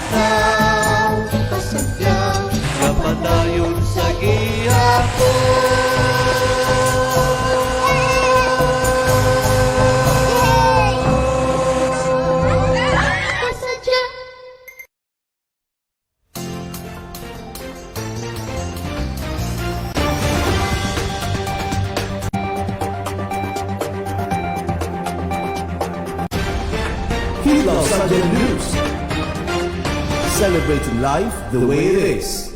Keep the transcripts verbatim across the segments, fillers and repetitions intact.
Tao kasadya, kapadayon sa gihapon. Kasadya. Hidlaw Sadya News. Celebrating life the way it is.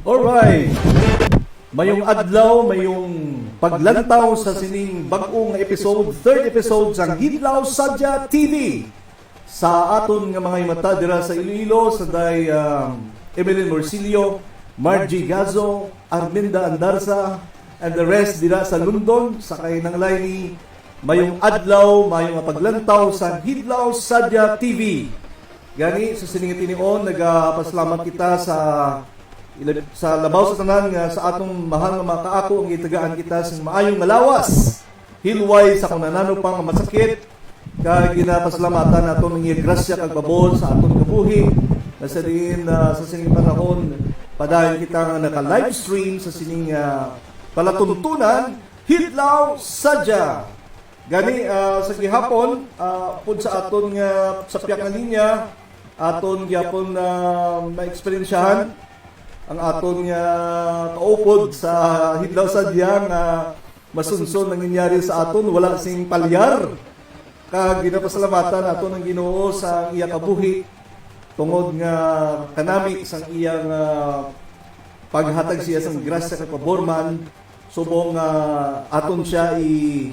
Alright. Mayong adlaw, mayong paglantaw sa sining bag-o nga episode, third episode sang Hidlaw Sadya T V. Sa aton nga mga himata dira sa Iloilo, sa day, um, Emeline Morcillo, Margie Gazo, Arminda Andarza, and the rest dira sa London, sa kahinanglay ni mayong adlaw, mayong nga paglantaw sa Hidlaw Sadya T V. Gani, sa sining tinion, nagapasalamat kita sa, sa labaw sa tanan nga sa atong mahal nga mga kaako ang gitagaan kita sing maayong nga lawas. Hilway sa kung ano pa nga masakit, kag ginapasalamatan naton ang iya grasya kag pabor sa aton kabuhi, nga sa diin, ah, sa sining panahon, padayon kita nga naka-livestream sa sining, ah, palatuntunan, Hidlaw Sadya. Gani, ah, sa gihapon, ah, pud sa aton nga sa piyak nga linya, aton gyapon na maeksperiensyahan ang aton nga kaupod sa Hidlaw Sadya nga masunson nangyari sa aton, wala sing palyar. Kag ginapasalamatan naton ang Ginoo sa iya kabuhi tungod nga kanami sang iya nga paghatag siya sang grasya kag pabor man, subong nga aton siya i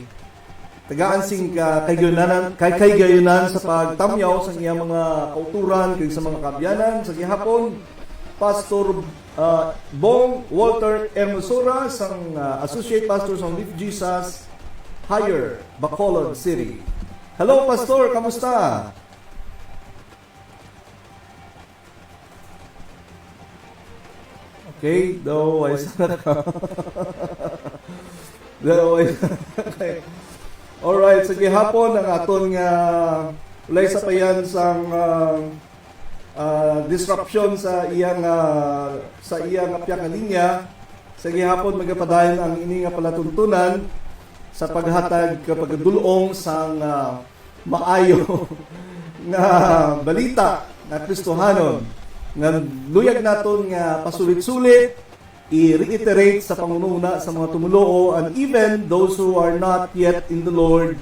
tagaan sing ka-, kahigayonan, kay kahigayonan sa pagtamyaw sa iyang mga kauturan kag sa mga kaabyanan sa gihapon. Pastor, ah, Bong Walter Hermosura sang, ah, Associate Pastor sang Live Jesus Higher, Bacolod City. Hello, Pastor, kamusta? Okay, daw, why sana ka? Daw, why sana ka? Alright, sa gihapon ang aton nga ulay sa payan sang, ah, ah, disruption sa iyang, ah, sa iyang piyak nga linya. Sa gihapon magapadayon ang ini nga palatuntunan sa paghatag ka pagdulong sang, ah, maayo nga balita nga Kristohanon, nga luyag naton nga pasulit-sulit i-reiterate sa panghunahuna sa mga tumoluo, and even those who are not yet in the Lord,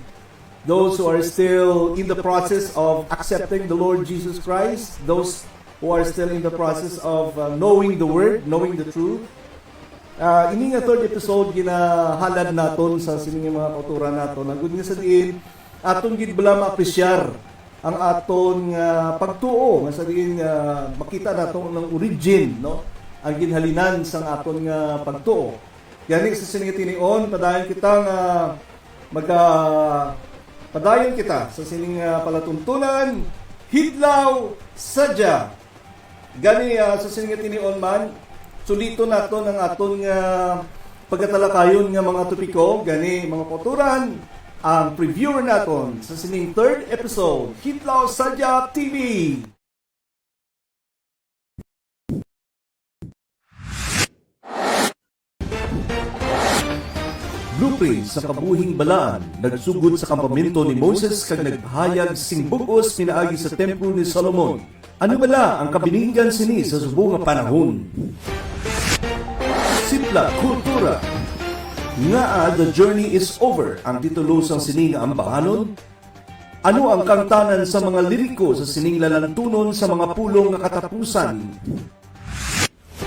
those who are still in the process of accepting the Lord Jesus Christ, those who are still in the process of, uh, knowing the Word, knowing the truth. Ah, ini nga third episode ginahalad naton sa sini nga mga kauturan naton. Ang gud nga sa diin, aton gid bala maapresyar ang aton nga pagtuo, nga sa diin nga makita naton ang origin, no? Ang ginhalinan sang aton nga pagtuo. Gani sa sini nga tinion, padayon kita nga maga-, padayon kita sa sining, ah, palatuntunan, Hidlaw Sadya. Gani, ah, sa sining nga tinion man, suliton naton ang aton nga pagatalakayon nga mga topiko. Gani, mga kauturan, ang previewer naton sa sining third episode, Hidlaw Sadya T V. Blueprint sa kabuhing balaan, nagsugod sa kampamento ni Moses kag nagpahayag sing bug-os pinaagi sa templo ni Solomon. Ano bala ang kabiningan sini sa subong nga panahon? Sipla Kultura. Ngaa The Journey Is Over ang titulo sang sini nga ambahanon? Ano ang kangtanan sa mga liriko sa sining lalantunon sa mga pulong nga katapusan?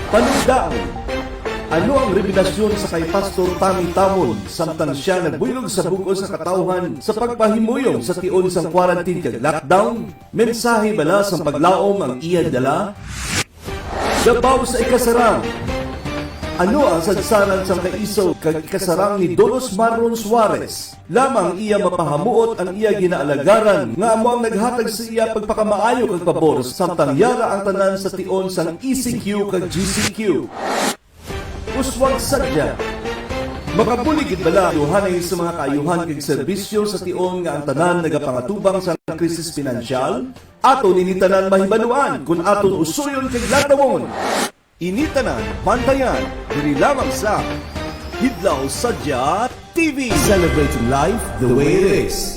Panugdaon. Ano ang revelasyon sa kay Pastor Tommy Tamon samtang sia nagbuylog sa bug-os nga katawhan sa pagpahimuyong sa tion sang quarantine kag lockdown? Mensahe bala sang paglaom ang iya dala? Dabaw sa ikasarang. Ano ang sadsanan sang kaisog kag ikasarang ni Don Osmar Ron Suarez? Lamang iya mapahamuot ang iya ginaalagaran nga amo ang naghatag sa iya pagpakamaayo kag pabor samtang yara ang tanan sa tion sang E C Q kag G C Q. Uswag sadya. Makabulig gid bala, aluhanay sa mga kaayuhan kag serbisyo sa tion nga ang tanan nagapangatubang sa krisis pinansyal? Aton ini tanan mahibaluan kon aton usuyon kag latawon. Ini tanan bantayan diri lamang sa Hidlaw Sadya T V. Celebrating life the way it is.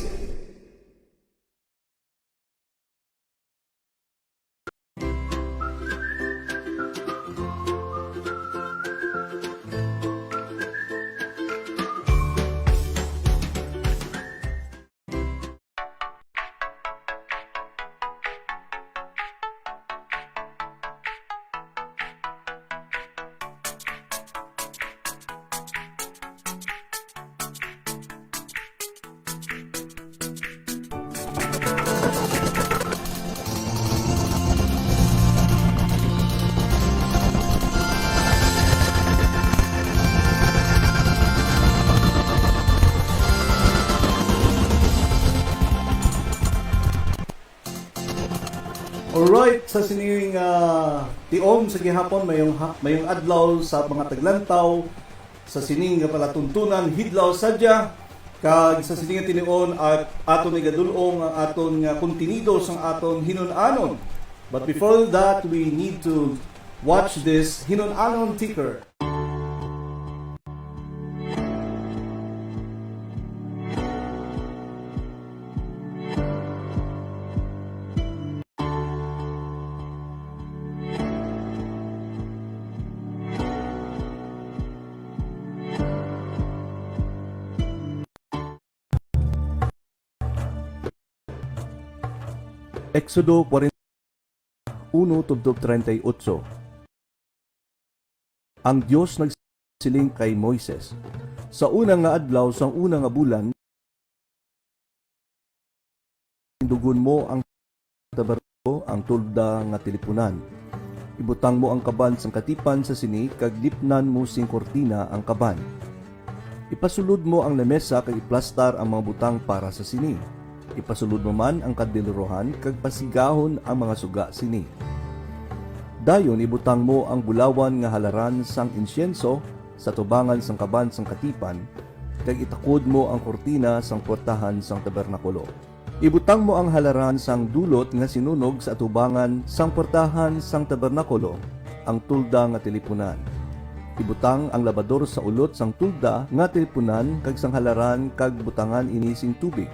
Alright, sa sining, ah, tion sa gihapon, mayong ha-, mayong adlaw sa mga taglantaw sa sining nga palatuntunan, Hidlaw Sadya, kag sa sining nga tion, at aton igadul-ong ang aton nga kontenido sang aton hinun-anon. But before that, we need to watch this hinun-anon ticker. Exodo forty-one tubtob treinta y ocho. Ang Dios nagsiling kay Moises, "Sa una nga adlaw sang una nga bulan, tindugon mo ang tabernakulo, ang tolda nga tilipunan. Ibutang mo ang kaban sang katipan sa sini kag lipnan mo sing kurtina ang kaban. Ipasulod mo ang lamesa kag iplastar ang mga butang para sa sini. Ipasulod mo man ang kandilerohan kag pasigahon ang mga suga sini. Dayon ibutang mo ang bulawan nga halaran sang insyenso sa tubangan sang kaban sang katipan, kag itakod mo ang kurtina sang puwertahan sang tabernakulo. Ibutang mo ang halaran sang dulot nga sinunog sa atubangan sang puwertahan sang tabernakulo, ang tolda nga tilipunan. Ibutang ang labador sa ulot sang tolda nga tilipunan kag sang halaran kag butangan ini sing tubig.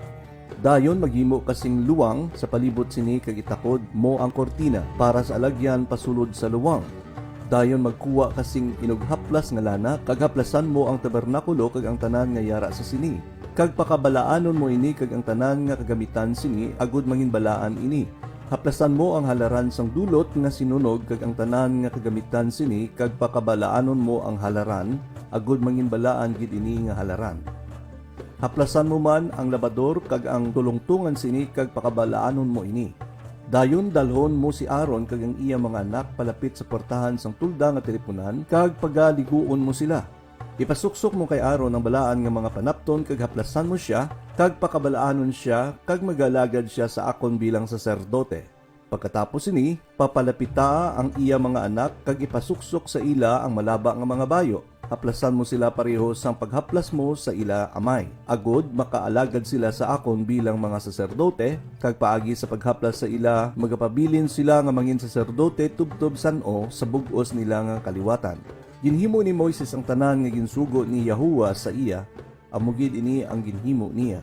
Dayon maghimo ka sing luwang sa palibot sini kag itakod mo ang kurtina para sa alagyan pasulod sa luwang. Dayon magkuha ka sing inughaplas nga lana kag haplasan mo ang tabernakulo kag ang tanan nga yara sa sini, kag pakabalaanon mo ini kag ang tanan nga kagamitan sini, agod manginbalaan ini. Haplasan mo ang halaran sang dulot nga sinunog kag ang tanan nga kagamitan sini, kag pakabalaanon mo ang halaran, agod manginbalaan gid ini nga halaran. Haplasan mo man ang labador kag ang tulongtongan sini, kag pakabalaanon mo ini. Dayon dalhon mo si Aaron kag ang iya mga anak palapit sa puwertahan sang tolda nga tilipunan, kag pagaliguon mo sila. Ipasuksok mo kay Aaron ang balaan nga mga panapton, kag haplasan mo sia, kag pakabalaanon sia, kag magalagad sia sa akon bilang saserdote. Pagkatapos sini, papalapita ang iya mga anak, kag ipasuksok sa ila ang malaba nga mga bayo. Haplasan mo sila pareho sang paghaplas mo sa ila amay, agod makaalagad sila sa akon bilang mga saserdote, kag paagi sa paghaplas sa ila, magapabilin sila nga mangin-saserdote tubtob san-o sa bug-os nila nga kaliwatan. Ginhimo ni Moises ang tanan nga ginsugo ni Yahuwah sa iya, amo gid ini ang ginhimo niya.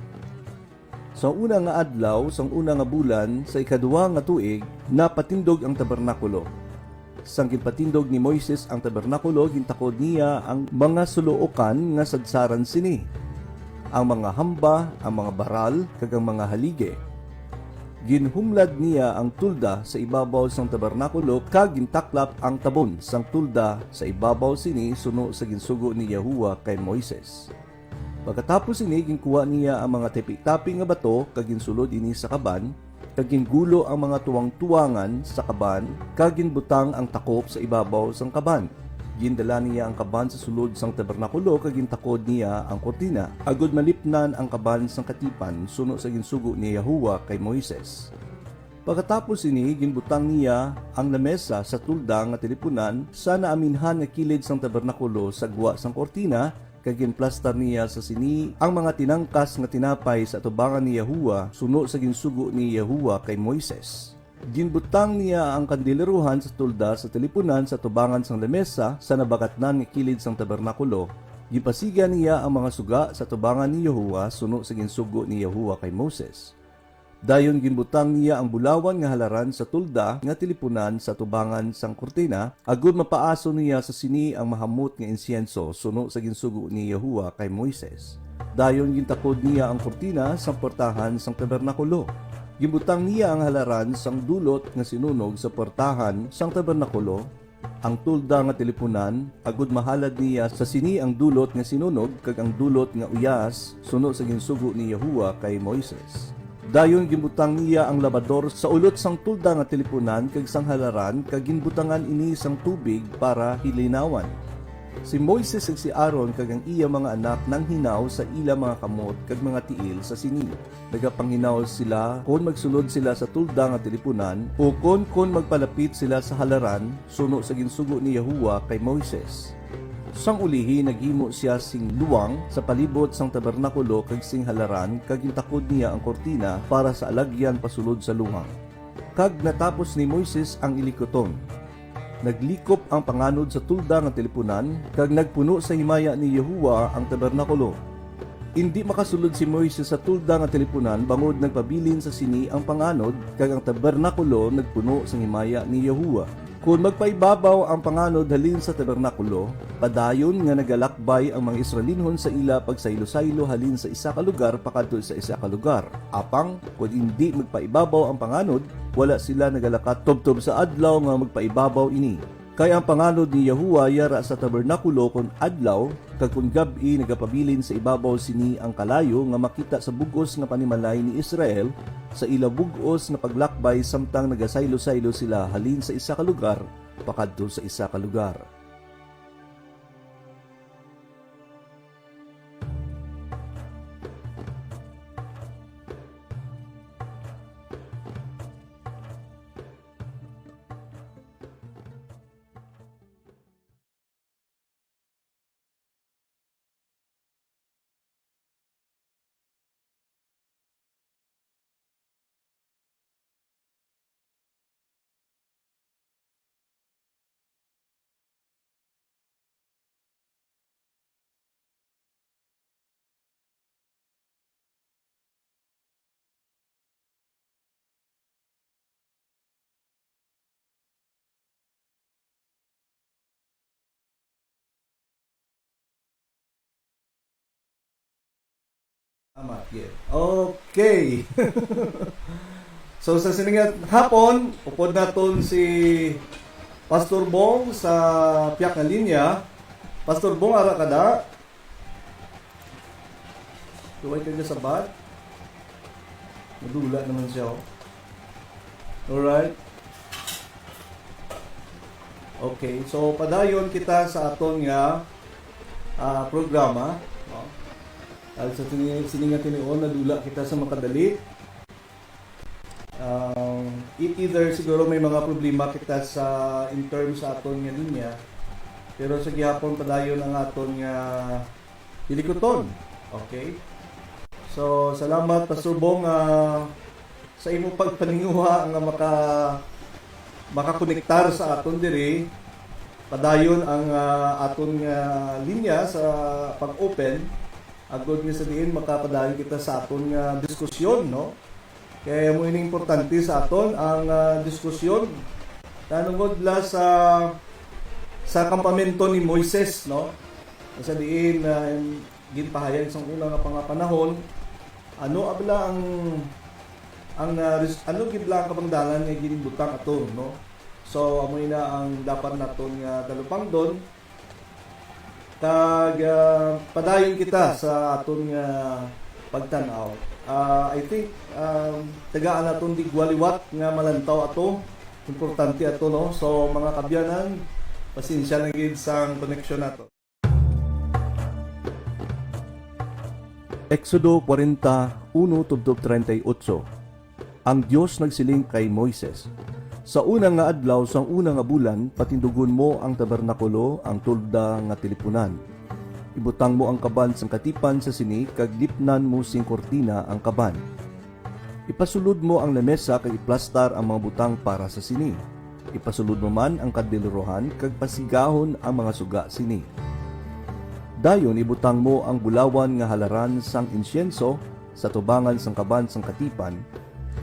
Sa una nga adlaw, sang una nga bulan, sa ikaduha nga tuig, napatindog ang tabernakulo. Sang ginpatindog ni Moises ang tabernakulo, gintakod niya ang mga sulookan nga sadsaran sini, ang mga hamba, ang mga baral, kag ang mga haligi. Ginhumlad niya ang tolda sa ibabaw sang tabernakulo, kag gintaklap ang tabon sang tolda sa ibabaw sini, suno sa ginsugo ni Yahuwah kay Moises. Pagkatapos sini, ginkuha niya ang mga tapi-tapi nga bato kag ginsulod ini sa kaban, kag gingulo ang mga tuwangtuwangan sa kaban, kag ginbutang ang takop sa ibabaw sang kaban. Gindala niya ang kaban sa sulod sang tabernakulo kag gintakod niya ang kurtina, agod malipnan ang kaban sang katipan, suno sa ginsugo ni Yahuwah kay Moises. Pagkatapos sini, ginbutang niya ang lamesa sa tolda nga tilipunan sa naaminhan nga kilid sang tabernakulo sa gwa sang kurtina, kag ginplastar niya sa sini ang mga tinangkas nga tinapay sa atubangan ni Yahuwah, suno sa ginsugo ni Yahuwah kay Moises. Ginbutang niya ang kandelerohan sa tolda sa tilipunan sa atubangan sang lamesa sa nabakatnan nga kilid sang tabernakulo. Ginpasiga niya ang mga suga sa atubangan ni Yahuwah, suno sa ginsugo ni Yahuwah kay Moses. Dayon ginbutang niya ang bulawan nga halaran sa tolda nga tilipunan sa atubangan sang kurtina, agod mapaaso niya sa sini ang mahamot nga insyenso, suno sa ginsugo ni Yahuwah kay Moises. Dayon gintakod niya ang kurtina sang puwertahan sang tabernakulo. Ginbutang niya ang halaran sang dulot nga sinunog sa puwertahan sang tabernakulo, ang tolda nga tilipunan, agod mahalad niya sa sini ang dulot nga sinunog kag ang dulot nga uyas, suno sa ginsugo ni Yahuwah kay Moises. Dayon ginbutang niya ang labador sa ulot sang tolda nga tilipunan kag sang halaran, kag ginbutangan ini sang tubig para hilinawan. Si Moises kag si Aaron kag ang iya mga anak nanghinaw sa ila mga kamot kag mga tiil sa sini. Nagapanghinaw sila kon magsulod sila sa tolda nga tilipunan, ukon kon magpalapit sila sa halaran, suno sa ginsugo ni Yahuwah kay Moises. Sang ulihi, naghimo sia sing luwang sa palibot sang tabernakulo kag sing halaran, kag gintakod niya ang kurtina para sa alagyan pasulod sa luwang. Kag natapos ni Moises ang ilikuton. Naglikop ang panganod sa tolda nga tilipunan, kag nagpuno sa himaya ni Yahuwah ang tabernakulo. Indi makasulod si Moises sa tolda nga tilipunan, bangod nagpabilin sa sini ang panganod, kag ang tabernakulo nagpuno sang himaya ni Yahuwah. Kon magpaibabaw ang panganod halin sa tabernakulo, padayon nga nagalakbay ang mga Israelinhon sa ila pagsaylo-saylo halin sa isa ka lugar pakadto sa isa ka lugar. Apang kon indi magpaibabaw ang panganod, wala sila nagalakat tubtob sa adlaw nga magpaibabaw ini. Kay ang panganod ni Yahuwah yara sa tabernakulo kon adlaw, kag kon gab-i nagapabilin sa ibabaw sini ang kalayo nga makita sa bug-os nga panimalay ni Israel, sa ila bug-os nga paglakbay samtang nagasaylo-saylo sila halin sa isa ka lugar pakadto sa isa ka lugar. Tama, yeah. Okay. So, sa sining hapon, upod naton si Pastor Bong sa Piak nga Linya. Pastor Bong, ara ka da? Tuway ka sa bat? Madula naman siya, oh. Alright. Okay, so padayon kita sa aton nga, ah, programa, no? Dahil sa sini, sini nga tinion, nadula kita sa makadali. Um, e- either siguro may mga problema kita sa, in terms sa aton nga linya, pero sa gihapon padayon ang aton nga hilikuton. Okay? So, salamat, Pastor Bong, ah, sa imo pagpaninguha nga maka-, makakonektar sa aton diri. Padayon ang, ah, aton nga linya sa pag-open, agod nga sa diin makapadayon kita sa aton nga diskusyon, no? Kay amo ini importante sa aton ang, ah, diskusyon nanungod la sa, sa kampamento ni Moises, no? Sa diin, ah, ginpahayag sang una nga pangapanahon, ano abla ang, ang, ah, res-, ano gid la ang kabangdanan nga ginbutang ato, no? So, amo ina ang dapat naton nga talupangdon. Kag, ah, padayon kita sa aton nga pagtan-aw. Ah, I think, um, tagaan naton di gwaliwat nga malantaw ato. Importante ato, no? So, mga kabyanan, pasensya na gid sang koneksyon nato. Exodo forty-one tubtob treinta y ocho. Ang Dios nagsiling kay Moises, "Sa una nga adlaw sang una nga bulan, patindugon mo ang tabernakulo, ang tolda nga tilipunan. Ibutang mo ang kaban sang katipan sa sini, kag lipnan mo sing kurtina ang kaban. Ipasulod mo ang lamesa kag iplastar ang mga butang para sa sini. Ipasulod mo man ang kandelerohan kag pasigahon ang mga suga sini. Dayon ibutang mo ang bulawan nga halaran sang insyenso sa tubangan sang kaban sang katipan,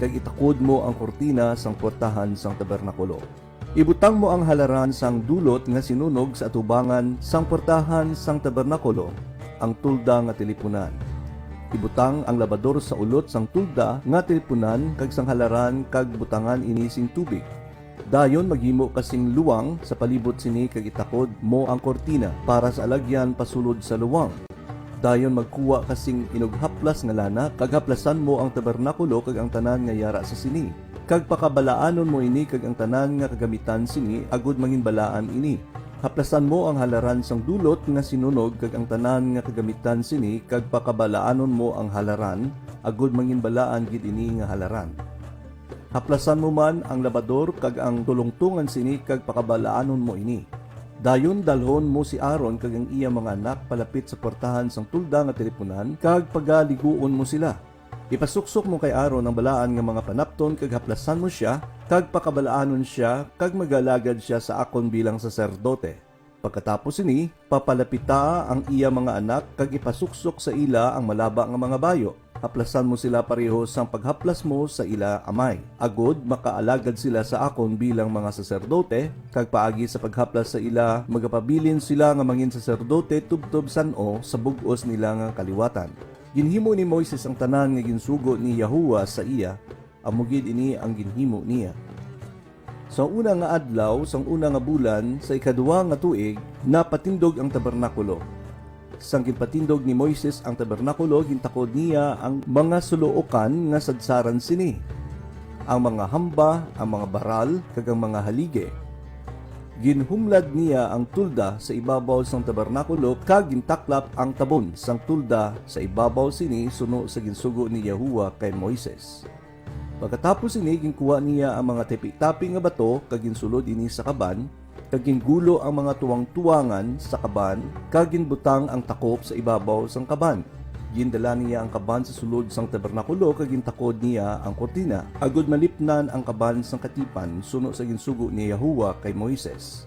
kag itakod mo ang kurtina sang puertahan sang tabernakulo. Ibutang mo ang halaran sang dulot nga sinunog sa atubangan sang puertahan sang tabernakulo, ang tolda nga tilipunan. Ibutang ang labador sa ulot sang tolda nga tilipunan kag sang halaran, kag butangan ini sing tubig. Dayon maghimo ka sing luwang sa palibot sini kag itakod mo ang kurtina para sa alagyan pasulod sa luwang. Dayon magkuha ka sing inughaplas nga lana kag haplasan mo ang tabernakulo kag ang tanan nga yara sa sini, kag pakabalaanon mo ini kag ang tanan nga kagamitan sini, agod manginbalaan ini. Haplasan mo ang halaran sang dulot nga sinunog kag ang tanan nga kagamitan sini, kag pakabalaanon mo ang halaran, agod manginbalaan gid ini nga halaran. Haplasan mo man ang labador kag ang tulongtongan sini, kag pakabalaanon mo ini. Dayon dalhon mo si Aaron kag ang iya mga anak palapit sa puertahan sang tolda nga tilipunan, kag pagaliguon mo sila. Ipasuksok mo kay Aaron ang balaan nga mga panapton, kag haplasan mo sia, kag pakabalaanon sia, kag magalagad sia sa akon bilang saserdote. Pagkatapos sini, papalapitaa ang iya mga anak, kag ipasuksok sa ila ang malaba nga mga bayo. Haplasan mo sila pareho sang paghaplas mo sa ila amay, agod makaalagad sila sa akon bilang mga saserdote, kag paagi sa paghaplas sa ila, magapabilin sila nga mangin saserdote tubtob san-o sa bug-os nila nga kaliwatan. Ginhimo ni Moises ang tanan nga ginsugo ni Yahuwah sa iya, amo gid ini ang ginhimo niya. Sa una nga adlaw, sang una nga bulan, sa ikaduha nga tuig, napatindog ang tabernakulo. Sang ginpatindog ni Moises ang tabernakulo, gintakod niya ang mga sulookan nga sadsaran sini, ang mga hamba, ang mga baral, kag ang mga haligi. Ginhumlad niya ang tolda sa ibabaw sang tabernakulo, kag gintaklap ang tabon sang tolda sa ibabaw sini, suno sa ginsugo ni Yahuwah kay Moises. Pagkatapos sini, ginkuha niya ang mga tapi-tapi nga bato kag ginsulod ini sa kaban, kag gingulo ang mga tuwangtuwangan sa kaban, kag ginbutang ang takop sa ibabaw sang kaban. Gindala niya ang kaban sa sulod sang tabernakulo kag gintakod niya ang kurtina, agod malipnan ang kaban sang katipan, suno sa ginsugo ni Yahuwah kay Moises.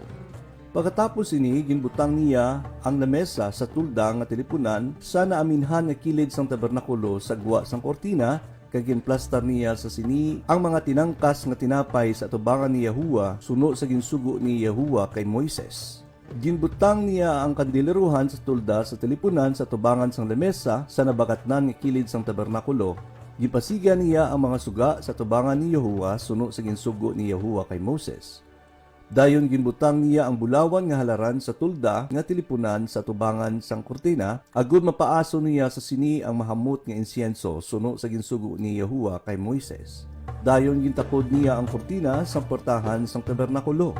Pagkatapos sini, ginbutang niya ang lamesa sa tolda nga tilipunan sa naaminhan nga kilid sang tabernakulo sa gwa sang kurtina, kag ginplastar niya sa sini ang mga tinangkas nga tinapay sa atubangan ni Yahuwah, suno sa ginsugo ni Yahuwah kay Moises. Ginbutang niya ang kandelerohan sa tolda sa tilipunan sa atubangan sang lamesa sa nabakatnan nga kilid sang tabernakulo. Ginpasiga niya ang mga suga sa atubangan ni Yahuwah, suno sa ginsugo ni Yahuwah kay Moises. Dayon ginbutang niya ang bulawan nga halaran sa tolda nga tilipunan sa atubangan sang kurtina, agod mapaaso niya sa sini ang mahamot nga insyenso, suno sa ginsugo ni Yahuwah kay Moises. Dayon gintakod niya ang kurtina sang puertahan sang tabernakulo.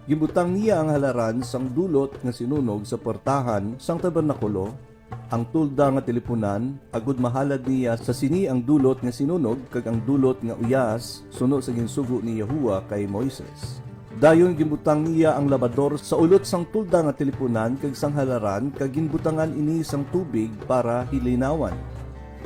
Ginbutang niya ang halaran sang dulot nga sinunog sa puertahan sang tabernakulo, ang tolda nga tilipunan, agod mahalad niya sa sini ang dulot nga sinunog kag ang dulot nga uyas, suno sa ginsugo ni Yahuwah kay Moises. Dayon ginbutang niya ang labador sa ulot sang tolda nga tilipunan kag sang halaran, kag ginbutangan ini sang tubig para hilinawan.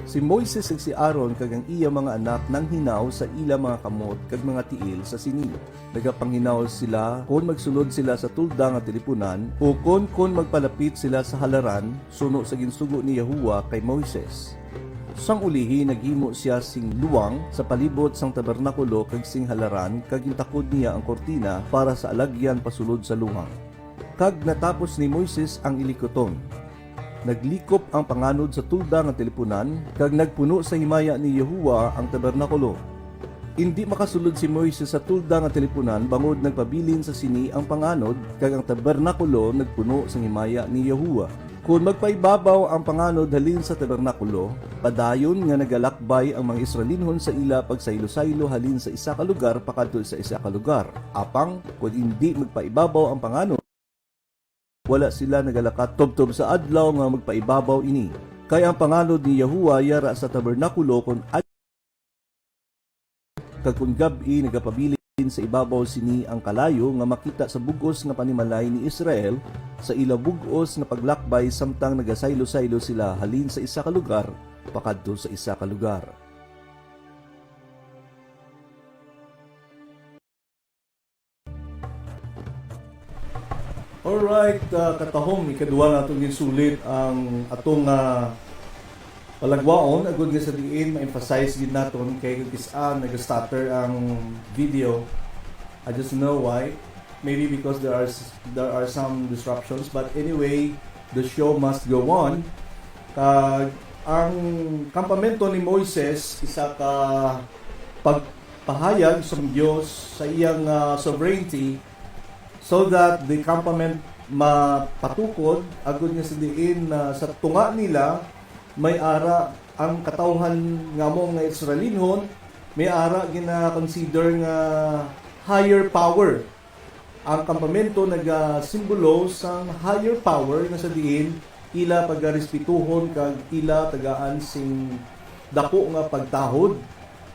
Si Moises kag si Aaron kag ang iya mga anak nanghinaw sa ila mga kamot kag mga tiil sa sini. Nagapanghinaw sila kon magsulod sila sa tolda nga tilipunan, ukon kon magpalapit sila sa halaran, suno sa ginsugo ni Yahuwah kay Moises. Sang ulihi, naghimo sia sing luwang sa palibot sang tabernakulo kag sing halaran, kag gintakod niya ang kurtina para sa alagyan pasulod sa luwang. Kag natapos ni Moises ang ilikuton. Naglikop ang panganod sa tolda nga tilipunan, kag nagpuno sa himaya ni Yahuwah ang tabernakulo. Indi makasulod si Moises sa tolda nga tilipunan, bangod nagpabilin sa sini ang panganod, kag ang tabernakulo nagpuno sang himaya ni Yahuwah. Kon magpaibabaw ang panganod halin sa tabernakulo, padayon nga nagalakbay ang mga Israelinhon sa ila pagsaylo-saylo halin sa isa ka lugar pakadto sa isa ka lugar. Apang kon indi magpaibabaw ang panganod, wala sila nagalakat tubtob sa adlaw nga magpaibabaw ini. Kay ang panganod ni Yahuwah yara sa tabernakulo kon ad-, kag kon gab-i nagapabilin sa ibabaw sini ang kalayo nga makita sa bug-os nga panimalay ni Israel sa ila bug-os nga paglakbay samtang nagasaylo-saylo sila halin sa isa ka lugar pakadto sa isa ka lugar. Alright, uh, katahom, ikaduha naton ginsulit ang atong uh, palagwaon, agud nga sa diin ma-emphasize gid naton kay kis-a nag-stutter ang video. I just know why. Maybe because there are s- there are some disruptions, but anyway, the show must go on. Kag ang kampamento ni Moises isa ka pagpahayag sa Dios sa iyang uh, sovereignty, so that the campament mapatukod, agud nga sa diin na sa tunga nila may ara ang katawhan nga amo nga Israelinhon, may ara gina-consider nga higher power. Ang kampamento nagasimbolo sang higher power nga sa diin ila pagarespetuhon kag ila tagaan sing dako nga pagtahod.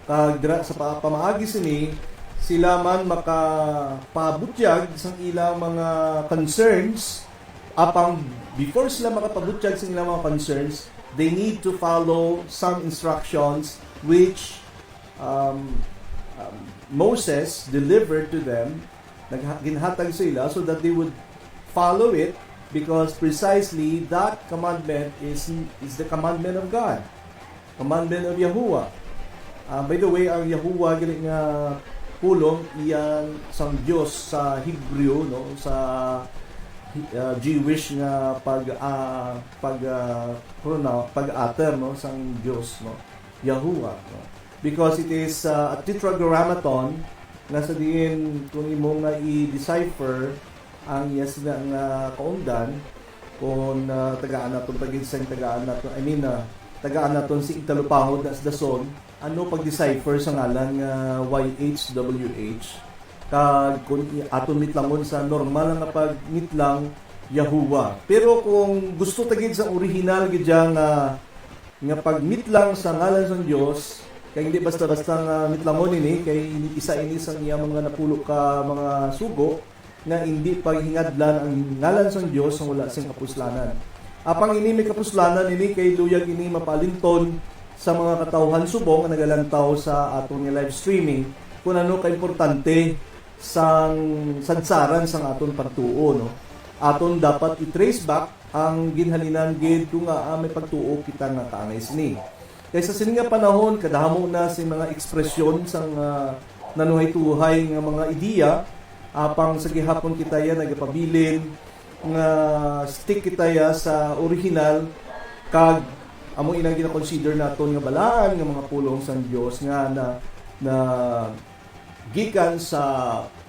Kag dira sa pa- pamaagi sini, sila man makapabutyag sang ilang mga concerns. Apang before sila makapabutyag sang ilang mga concerns, they need to follow some instructions which um, um, Moses delivered to them. Nagha- ginhatag sa ila so that they would follow it, because precisely that commandment is is the commandment of God. Commandment of Yahuwah. Ah, by the way, ang Yahuwah gali nga pulong iya sang Dios sa Hebreo, no, sa ah, Jewish nga pag ah, pag ah, pronoun, pag-utter, no, sang Dios, no, Yahuwah, no, because it is ah, a tetragrammaton nga sa diin kung imo nga i-decipher ang iya sina nga kaungdan, kung ah, tagaan naton pagid sang tagaan naton, I mean, ah, tagaan naton si Igtalupangod na sa Dason, ano pag-decipher sa ngalan nga Y H W H? Kag kung i- aton mitlangon sa normal nga pagmitlang, Yahuwah. Pero kung gusto ta gid sa original gid siya nga nga pagmitlang sa ngalan sang Dios, kay hindi basta-basta nga mitlangon ini, kay isa ini sang iya mga napulo ka mga sugo, nga hindi paghingadlan ang ngalan sang Dios nga wala sing kapuslanan. Apang ini may kapuslanan ini, kay luyag ini mapalinton sa mga katawhan subong nga nagalantaw sa aton nga live streaming kung ano kaimportante sang sadsaran sang aton pagtuo, no? Aton dapat i-trace back ang ginhalinan gid kung ngaa may pagtuo kita nga kaangay sini. Kay sa sini nga panahon, kadamo na sing mga ekspresyon sang ah, nanuhay-tuhay nga mga ideya, apang sa gihapon kita ya nagapabilin nga stick kita ya sa original, kag amo inang gina-consider naton nga balaan nga mga pulong sang Dios nga na, na gikan sa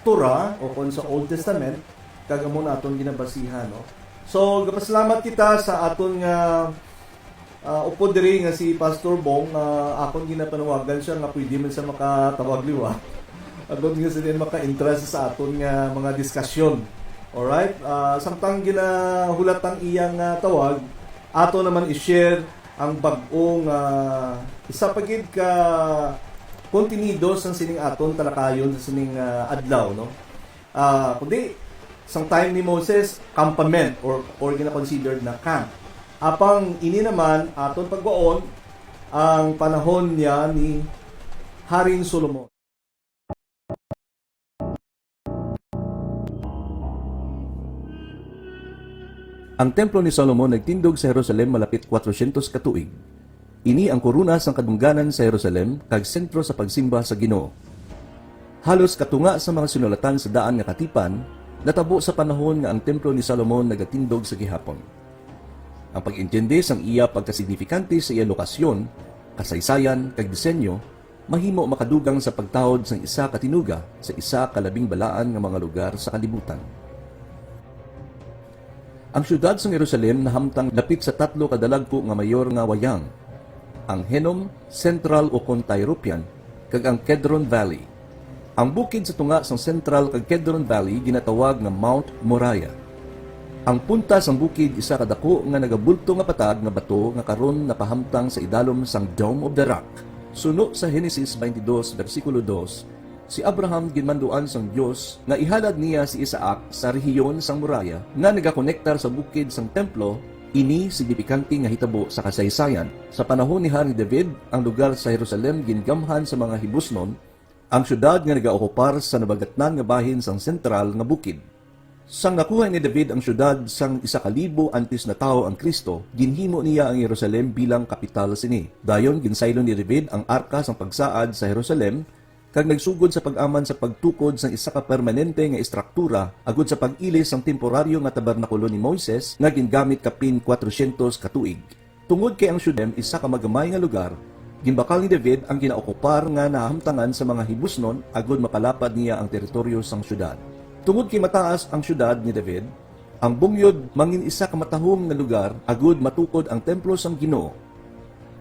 Torah o kon sa Old Testament, kag amo naton ginabasihan, no? So, gapasalamat kita sa aton nga ah, upod diri nga si Pastor Bong, ah, akon ginapanawagan siya nga pwede man siya makatawag liwat. Agod nga sila maka-interest sa aton nga mga diskasyon. Alright? Ah, samtang ginahulat ang iyang ah, tawag, ato naman i-share ang bag-ong ah, isa pa gid ka kontenido sang sining aton talakayon sa sining ah, adlaw, no? Ah, kundi sang time ni Moses, campament or, or gina-considered na camp. Apang ini naman aton pagwaon ang panahon niya ni Haring Solomon. Ang templo ni Solomon nagtindog sa Jerusalem malapit kwatrosyentos ka tuig. Ini ang korona sang kadungganan sa Jerusalem kag sentro sa pagsimba sa Ginoo. Halos katunga sa mga sinulatan sa daan nga katipan natabo sa panahon nga ang templo ni Solomon nagatindog sa gihapon. Ang pag-intindi sang iya pagkasignifikante sa iya lokasyon, kasaysayan, kag disenyo mahimo makadugang sa pagtahod sang isa ka tinuga sa isa ka labing balaan nga mga lugar sa kalibutan. Ang siyudad sang Jerusalem nahamtang lapit sa tatlo ka dalagku nga mayor nga wayang, ang Hinnom, Central ukon Tyropoeon, kag ang Kedron Valley. Ang bukid sa tunga sang Central kag Kedron Valley ginatawag nga Mount Moriah. Ang punta sang bukid isa ka daku nga nagabulto nga patag nga bato nga karon napahamtang sa idalom sang Dome of the Rock. Suno sa Henesis twenty-two, bersikulo dos, Si Abraham ginmanduan sang Dios nga ihalad niya si Isaac sa rehiyon sang Moriah nga nagakonektar sa bukid sang templo. Ini signifikante nga hitabo sa kasaysayan. Sa panahon ni Hari David, ang lugar sa Jerusalem gingamhan sa mga Jebusnon, ang siyudad nga nagaokupar sa nabagatnan nga bahin sang sentral nga bukid. Sang nakuha ni David ang siyudad sang isa ka libo antes natawo ang Cristo, ginhimo niya ang Jerusalem bilang kapital sini. Dayon ginsaylo ni David ang arka sang pagsaad sa Jerusalem, kag nagsugod sa pag-aman sa pagtukod sang isa ka permanente nga estruktura agud sa pag-ilis sang temporaryo nga tabernakulo ni Moises nga gingamit kapin kwatrosyentos ka tuig. Tungod kay ang Shunem isa ka magamay nga lugar, ginbakal ni David ang ginaokupar nga nahamtangan sa mga Jebusnon agud mapalapad niya ang teritoryo sang siyudad. Tungod kay mataas ang siyudad ni David, ang bungyod mangin isa ka matahom nga lugar agud matukod ang templo sang Ginoo.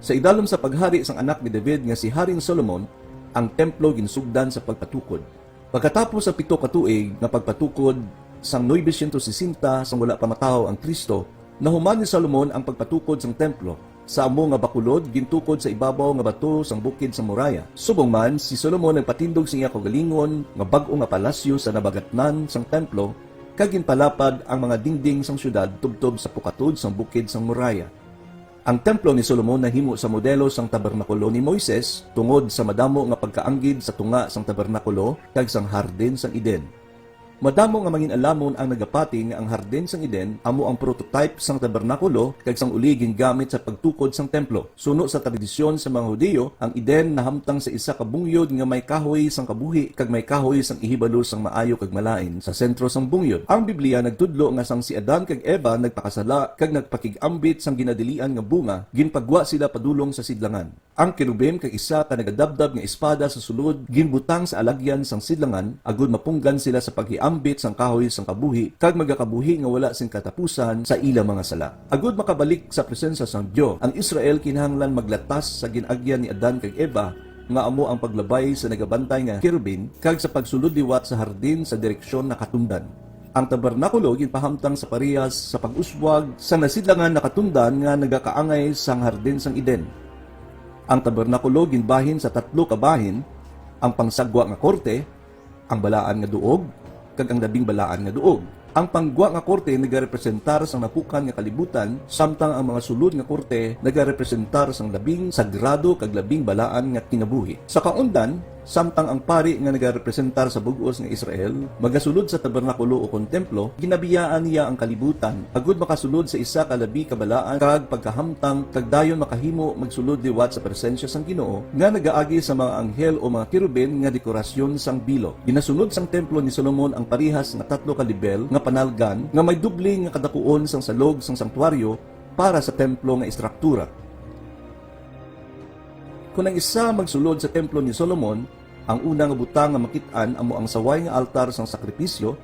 Sa idalom sa paghari sang anak ni David nga si Haring Solomon, ang templo ginsugdan sa pagpatukod. Pagkatapos sa pito ka tuig nga pagpatukod, sang nuebe siyento sesenta, sang wala pa matawo ang Cristo, nahuman ni Solomon ang pagpatukod sang templo, sa amo nga bakulod gintukod sa ibabaw nga bato sang bukid sang Moriah. Subong man, si Solomon nagpatindog sa iya kaugalingon nga bag-o nga palasyo sa nabagatnan sang templo, kag ginpalapad ang mga dingding sang siyudad tubtob sa pukatod sang bukid sang Moriah. Ang templo ni Solomon nahimo sa modelo sang tabernakulo ni Moises, tungod sa madamo nga pagkaanggid sa tunga sang tabernakulo kag sang Hardin sang Eden. Madamo nga mangin-alamon ang nagapati nga ang Hardin sang Eden amo ang prototype sang tabernakulo kag sang uli gingamit sa pagtukod sang templo. Suno sa tradisyon sa mga Hudiyo, ang Eden nahamtang sa isa ka bungyod nga may kahoy sang kabuhi kag may kahoy sang ihibalo sang maayo kag malain sa sentro sang bungyod. Ang Biblia nagtudlo nga sang si Adan kag Eva nagpakasala kag nagpakig-ambit sang ginadilian nga bunga, ginpagwa sila padulong sa sidlangan. Ang kerubim kag isa ka nagadabdab nga espada sa sulod ginbutang sa alagyan sang sidlangan, agud mapunggan sila sa paghiambit sang kahoy sang kabuhi kag magakabuhi nga wala sing katapusan sa ila mga sala. Agud makabalik sa presensya sang Dios, ang Israel kinahanglan maglatas sa gin-agyan ni Adan kag Eva, nga amo ang paglabay sa nagabantay nga kerubim kag sa pagsulod liwat sa hardin sa direksyon nakatundan. Ang tabernakulo ginpahamtang sa parehas sa pag-uswag sa nasidlangan nakatundan nga nagakaangay sang Hardin sang Eden. Ang tabernakulo ginbahin sa tatlo ka bahin, ang pangsagwa nga korte, ang balaan nga duog, kag ang labing balaan nga duog. Ang panggwa nga korte nagarepresentar sang napukan nga kalibutan, samtang ang mga sulod nga korte nagarepresentar sang labing sagrado kag labing balaan nga kinabuhi. Sa kaundan, samtang ang pari nga nagarepresentar sa bug-os nga Israel magasulod sa tabernakulo ukon templo, ginabiyaan niya ang kalibutan agud makasulod sa isa ka labi ka balaan kag pagkahamtang, kag dayon makahimo magsulod liwat sa presensya sang Ginoo nga nagaagi sa mga anghel o mga kerubin nga dekorasyon sang bilog. Ginasunod sang templo ni Solomon ang parehas nga tatlo ka lebel nga panalgan nga may doble nga kadakuon sang salog sang santuaryo para sa templo nga estruktura. Kon ang isa magsulod sa templo ni Solomon, ang una nga butang nga makit-an amo ang saway nga altar sang sakripisyo.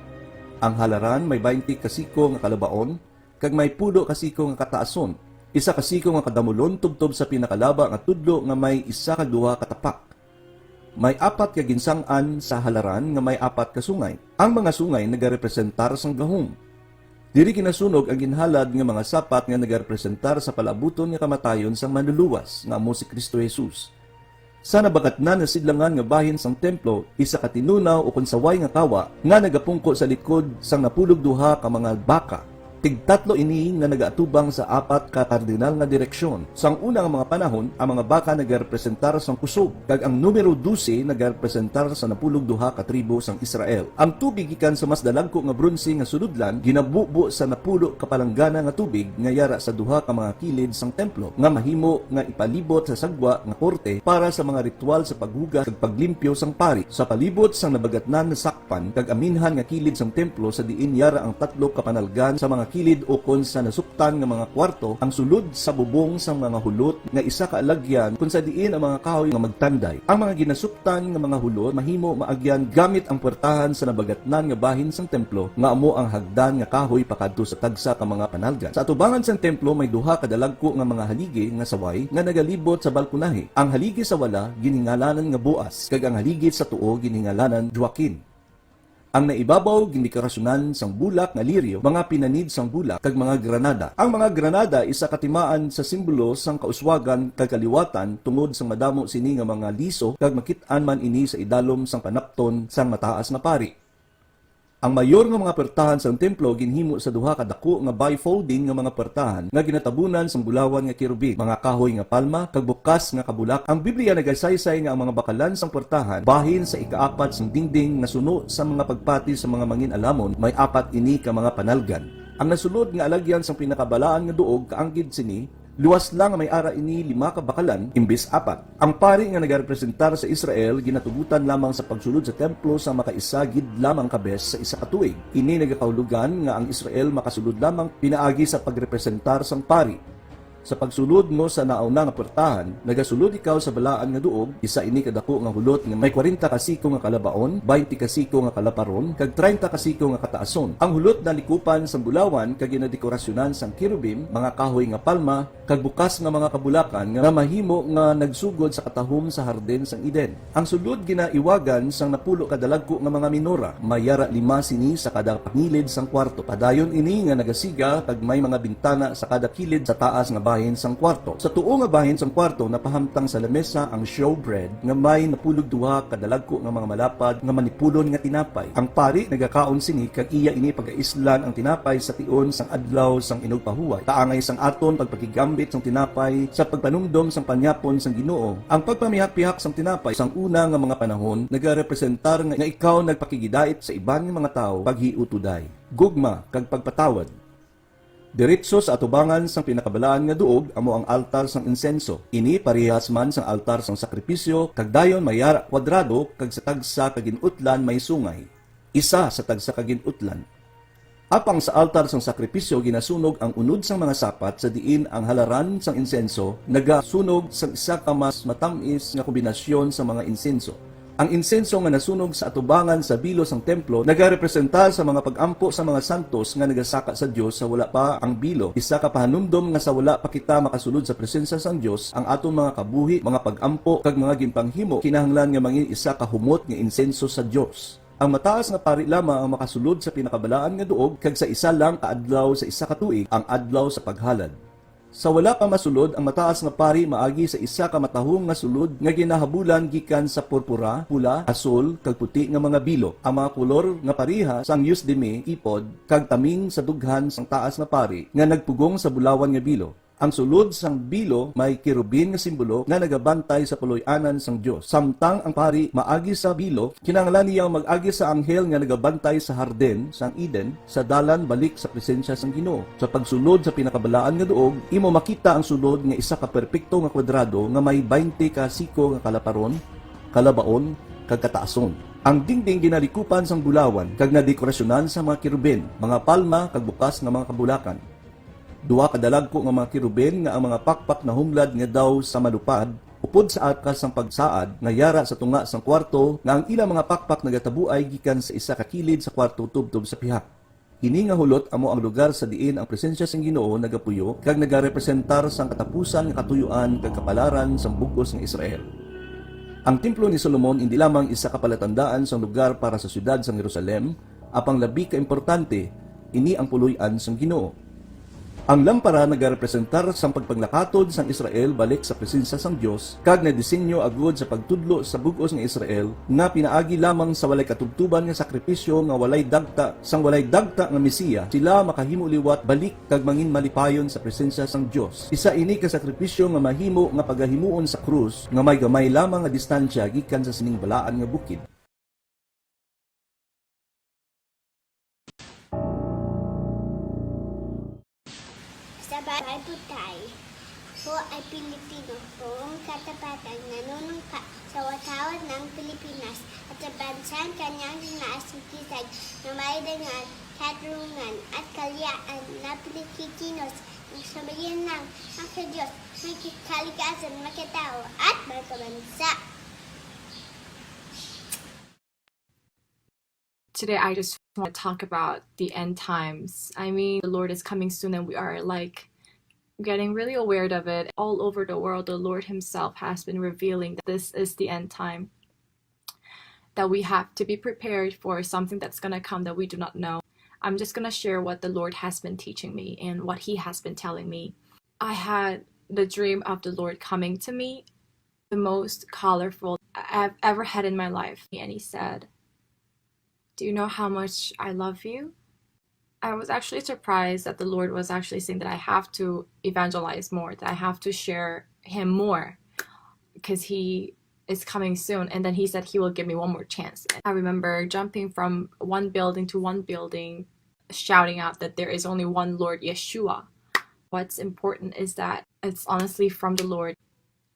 Ang halaran may baynte ka siko nga kalabaon, kag may pulo ka siko nga kataason, isa ka siko nga kadamulon tubtob sa pinakalaba nga tudlo nga may isa kag duha ka tapak. May apat ka ginsang-an sa halaran nga may apat ka sungay. Ang mga sungay nagarepresentar sang gahom. Diri ginasunog ang ginhalad nga mga sapat nga nagarepresentar sa palaabuton nga kamatayon sang Manluluwas, nga amo si Cristo Jesus. Sa nabagatnan nga sidlangan nga bahin sang templo, isa ka tinunaw ukon saway nga kawa nga nagapungko sa likod sang napulog duha ka mga baka. Tigtatlo ini nga nagaatubang sa apat ka kardinal nga direksyon. Sang una nga mga panahon, ang mga baka nagarepresentar sang kusog, kag ang numero dose nagarepresentar sa napulog duha ka tribo sang Israel. Ang tubig gikan sa mas dalagku nga bronse nga sulodlan ginabubo sa napulo ka palanggana nga tubig nga yara sa duha ka mga kilid sang templo, nga mahimo nga ipalibot sa sagwa nga korte para sa mga ritual sa paghugas kag paglimpyo sang pari. Sa palibot sang nabagatnan nga sakpan kag aminhan nga kilid sang templo sa diin yara ang tatlo ka panalgan sa mga kilid ukon sa nasuktan nga mga kwarto, ang sulod sa bubong sang mga hulot nga isa ka alagyan kon sa diin ang mga kahoy nga magtanday. Ang mga ginasuktan nga mga hulot mahimo maagyan gamit ang puwertahan sa nabagatnan nga bahin sang templo, nga amo ang hagdan nga kahoy pakadto sa tagsa ka mga panalgan. Sa atubangan sang templo may duha ka dalagku nga mga haligi nga saway nga nagalibot sa balkonahe. Ang haligi sa wala ginhingalanan nga Boaz, kag ang haligi sa tuo ginhingalanan Joaquin. Ang naibabaw gindekorasyonan sang bulak nga liryo, mga pinanid sang bulak, kag mga granada. Ang mga granada isa ka timaan sa simbolo sang kauswagan kag kaliwatan, tungod sang madamo sini nga mga liso, kag makit-an man ini sa idalom sang panapton sang mataas nga pari. Ang mayor nga mga puwertahan sang templo ginhimo sa duha ka daku nga bifolding nga mga puwertahan nga ginatabunan sang bulawan nga kerubin, mga kahoy nga palma, kag bukas nga kabulak. Ang Biblia nagasaysay nga ang mga bakalan sang puwertahan bahin sa ikaapat sang dingding nga suno sa mga pagpati sa mga mangin-alamon, may apat ini ka mga panalgan. Ang nasulod nga alagyan sang Pinakabalaan nga Duog kaanggid sini, luwas lang nga may ara ini lima ka bakalan imbis apat. Ang pari nga nagarepresentar sa Israel ginatugutan lamang sa pagsulod sa templo sa makaisa gid lamang ka bes sa isa ka tuig. Ini nagakahulogan nga ang Israel makasulod lamang pinaagi sa pagrepresentar sang pari. Sa pagsulod mo sa nauna nga puwertahan, nagasulod ikaw sa Balaan nga Duog, isa ini ka daku nga hulot nga may kwarenta ka siko nga kalabaon, baynte ka siko nga kalaparon, kag treinta ka siko nga kataason. Ang hulot nalikupan sang bulawan kag ginadekorasyonan sang kerubim, mga kahoy nga palma, kag bukas nga mga kabulakan nga mahimo nga nagsugod sa katahom sa Hardin sang Eden. Ang sulod ginaiwagan sang napulo ka dalagku nga mga minora. May yara lima sini sa kada pangilid sang kwarto. Padayon ini nga nagasiga kag may mga bintana sa kada kilid sa taas nga bahin sang kwarto. Sa tuo nga bahin sang kwarto napahamtang sa lamesa ang showbread nga may napulog duha ka dalagku nga mga malapad nga manipulon nga tinapay. Ang pari nagakaon sini kag iya ini pagaislan ang tinapay sa tion sang adlaw sang inugpahuway, kaangay sang aton pagpakigambit sang tinapay sa pagpanumdom sang panyapon sang Ginoo. Ang pagpamihak-pihak sang tinapay sang una nga mga panahon nagarepresentar nga, nga ikaw nagpakigidait sa iban nga mga tawo, paghiutuday, gugma, kag pagpatawad. Diretso sa atubangan sang Pinakabalaan nga Duog amo ang altar sang insenso. Ini parehas man sang altar sang sakripisyo, kag dayon may yara kwadrado, kag sa tagsa ka gin-utlan may sungay. Isa sa tagsa ka gin-utlan. Apang sa altar sang sakripisyo ginasunog ang unod sang mga sapat, sa diin ang halaran sang insenso nagasunog sang isa ka mas matam-is nga kombinasyon sa mga insenso. Ang insenso nga nasunog sa atubangan sa bilo sang templo nagarepresentar sa mga pag-ampo sa mga santos nga nagasaka sa Dios sa wala pa ang bilo, isa ka pahanumdom nga sa wala pa kita makasulod sa presensya sang Dios, ang aton mga kabuhi, mga pag-ampo, kag mga ginpanghimo kinahanglan nga mangin isa ka humot nga insenso sa Dios. Ang mataas nga pari lamang ang makasulod sa Pinakabalaan nga Duog, kag sa isa lang ka adlaw sa isa ka tuig, ang Adlaw sa Paghalad. Sa wala pa masulod, ang mataas nga pari maagi sa isa ka matahom nga sulod nga ginahabulan gikan sa purpura, pula, asul, kag puti nga mga bilo, ang mga kolor nga pareha sang eusteme, ipod, kag taming sa dughan sang taas nga pari nga nagpugong sa bulawan nga bilo. Ang sulod sang bilo may kerubin nga simbolo nga nagabantay sa puloy-anan sang Dios. Samtang ang pari maagi sa bilo, kinahanglan niya mag-agi sa anghel nga nagabantay sa hardin sang Eden, sa dalan balik sa presensya sang Ginoo. Sa pagsulod sa Pinakabalaan nga Duog, imo makita ang sulod nga isa ka perpekto nga kwadrado nga may baynte ka siko nga kalaparon, kalabaon, kag kataason. Ang dingding ginalikupan sang bulawan kag nadekorasyonan sa mga kerubin, mga palma, kag bukas nga mga kabulakan. Duha ka dalagku nga mga kerubin nga ang mga pakpak nahumlad nga daw sa malupad, upod sa arka sang pagsaad nga yara sa tunga sang kuwarto, nga ang ila mga pakpak nagatabuay gikan sa isa ka kilid sa kuwarto tubtob sa pihak. Ini nga hulot amo ang lugar sa diin ang presensya sang Ginoo nagapuyo kag nagarepresentar sang katapusan nga katuyoan kag kapalaran sang bug-os nga Israel. Ang templo ni Solomon indi lamang isa ka palatandaan sang lugar para sa siyudad sang Jerusalem, apang labi ka importante, ini ang puloy-an sang Ginoo. Ang lampara nagarepresentar sang pagpanglakatod sang Israel balik sa presensya sang Dios, kag nadisenyo agud sa pagtudlo sa bug-os nga Israel nga pinaagi lamang sa walay katubtoban nga sakripisyo nga walay dagta sang walay dagta nga Mesiya, sila makahimo liwat balik kag mangin malipayon sa presensya sang Dios. Isa ini ka sakripisyo nga mahimo nga pagahimuon sa krus nga may gamay lamang nga distansya gikan sa sining balaan nga bukid. Sa Bible tayo, ako ay Pilipino, buong katapatan nanunungka sa watawat ng Pilipinas at sa bansang kanyang sinasingkisay na may dangal, katarungan at kalayaan na pinakikinos ng sambayan ng ang sa Diyos, may kalikasan, makatao at magkabansa. Today I just want to talk about the end times. I mean, the Lord is coming soon and we are like getting really aware of it. All over the world, the Lord Himself has been revealing that this is the end time. that we have to be prepared for something that's going to come that we do not know. I'm just going to share what the Lord has been teaching me and what He has been telling me. I had the dream of the Lord coming to me, the most colorful I've ever had in my life. And He said, "Do you know how much I love you?" I was actually surprised that the Lord was actually saying that I have to evangelize more, that I have to share Him more, because He is coming soon. And then He said He will give me one more chance. And I remember jumping from one building to one building, shouting out that there is only one Lord, Yeshua. What's important is that it's honestly from the Lord.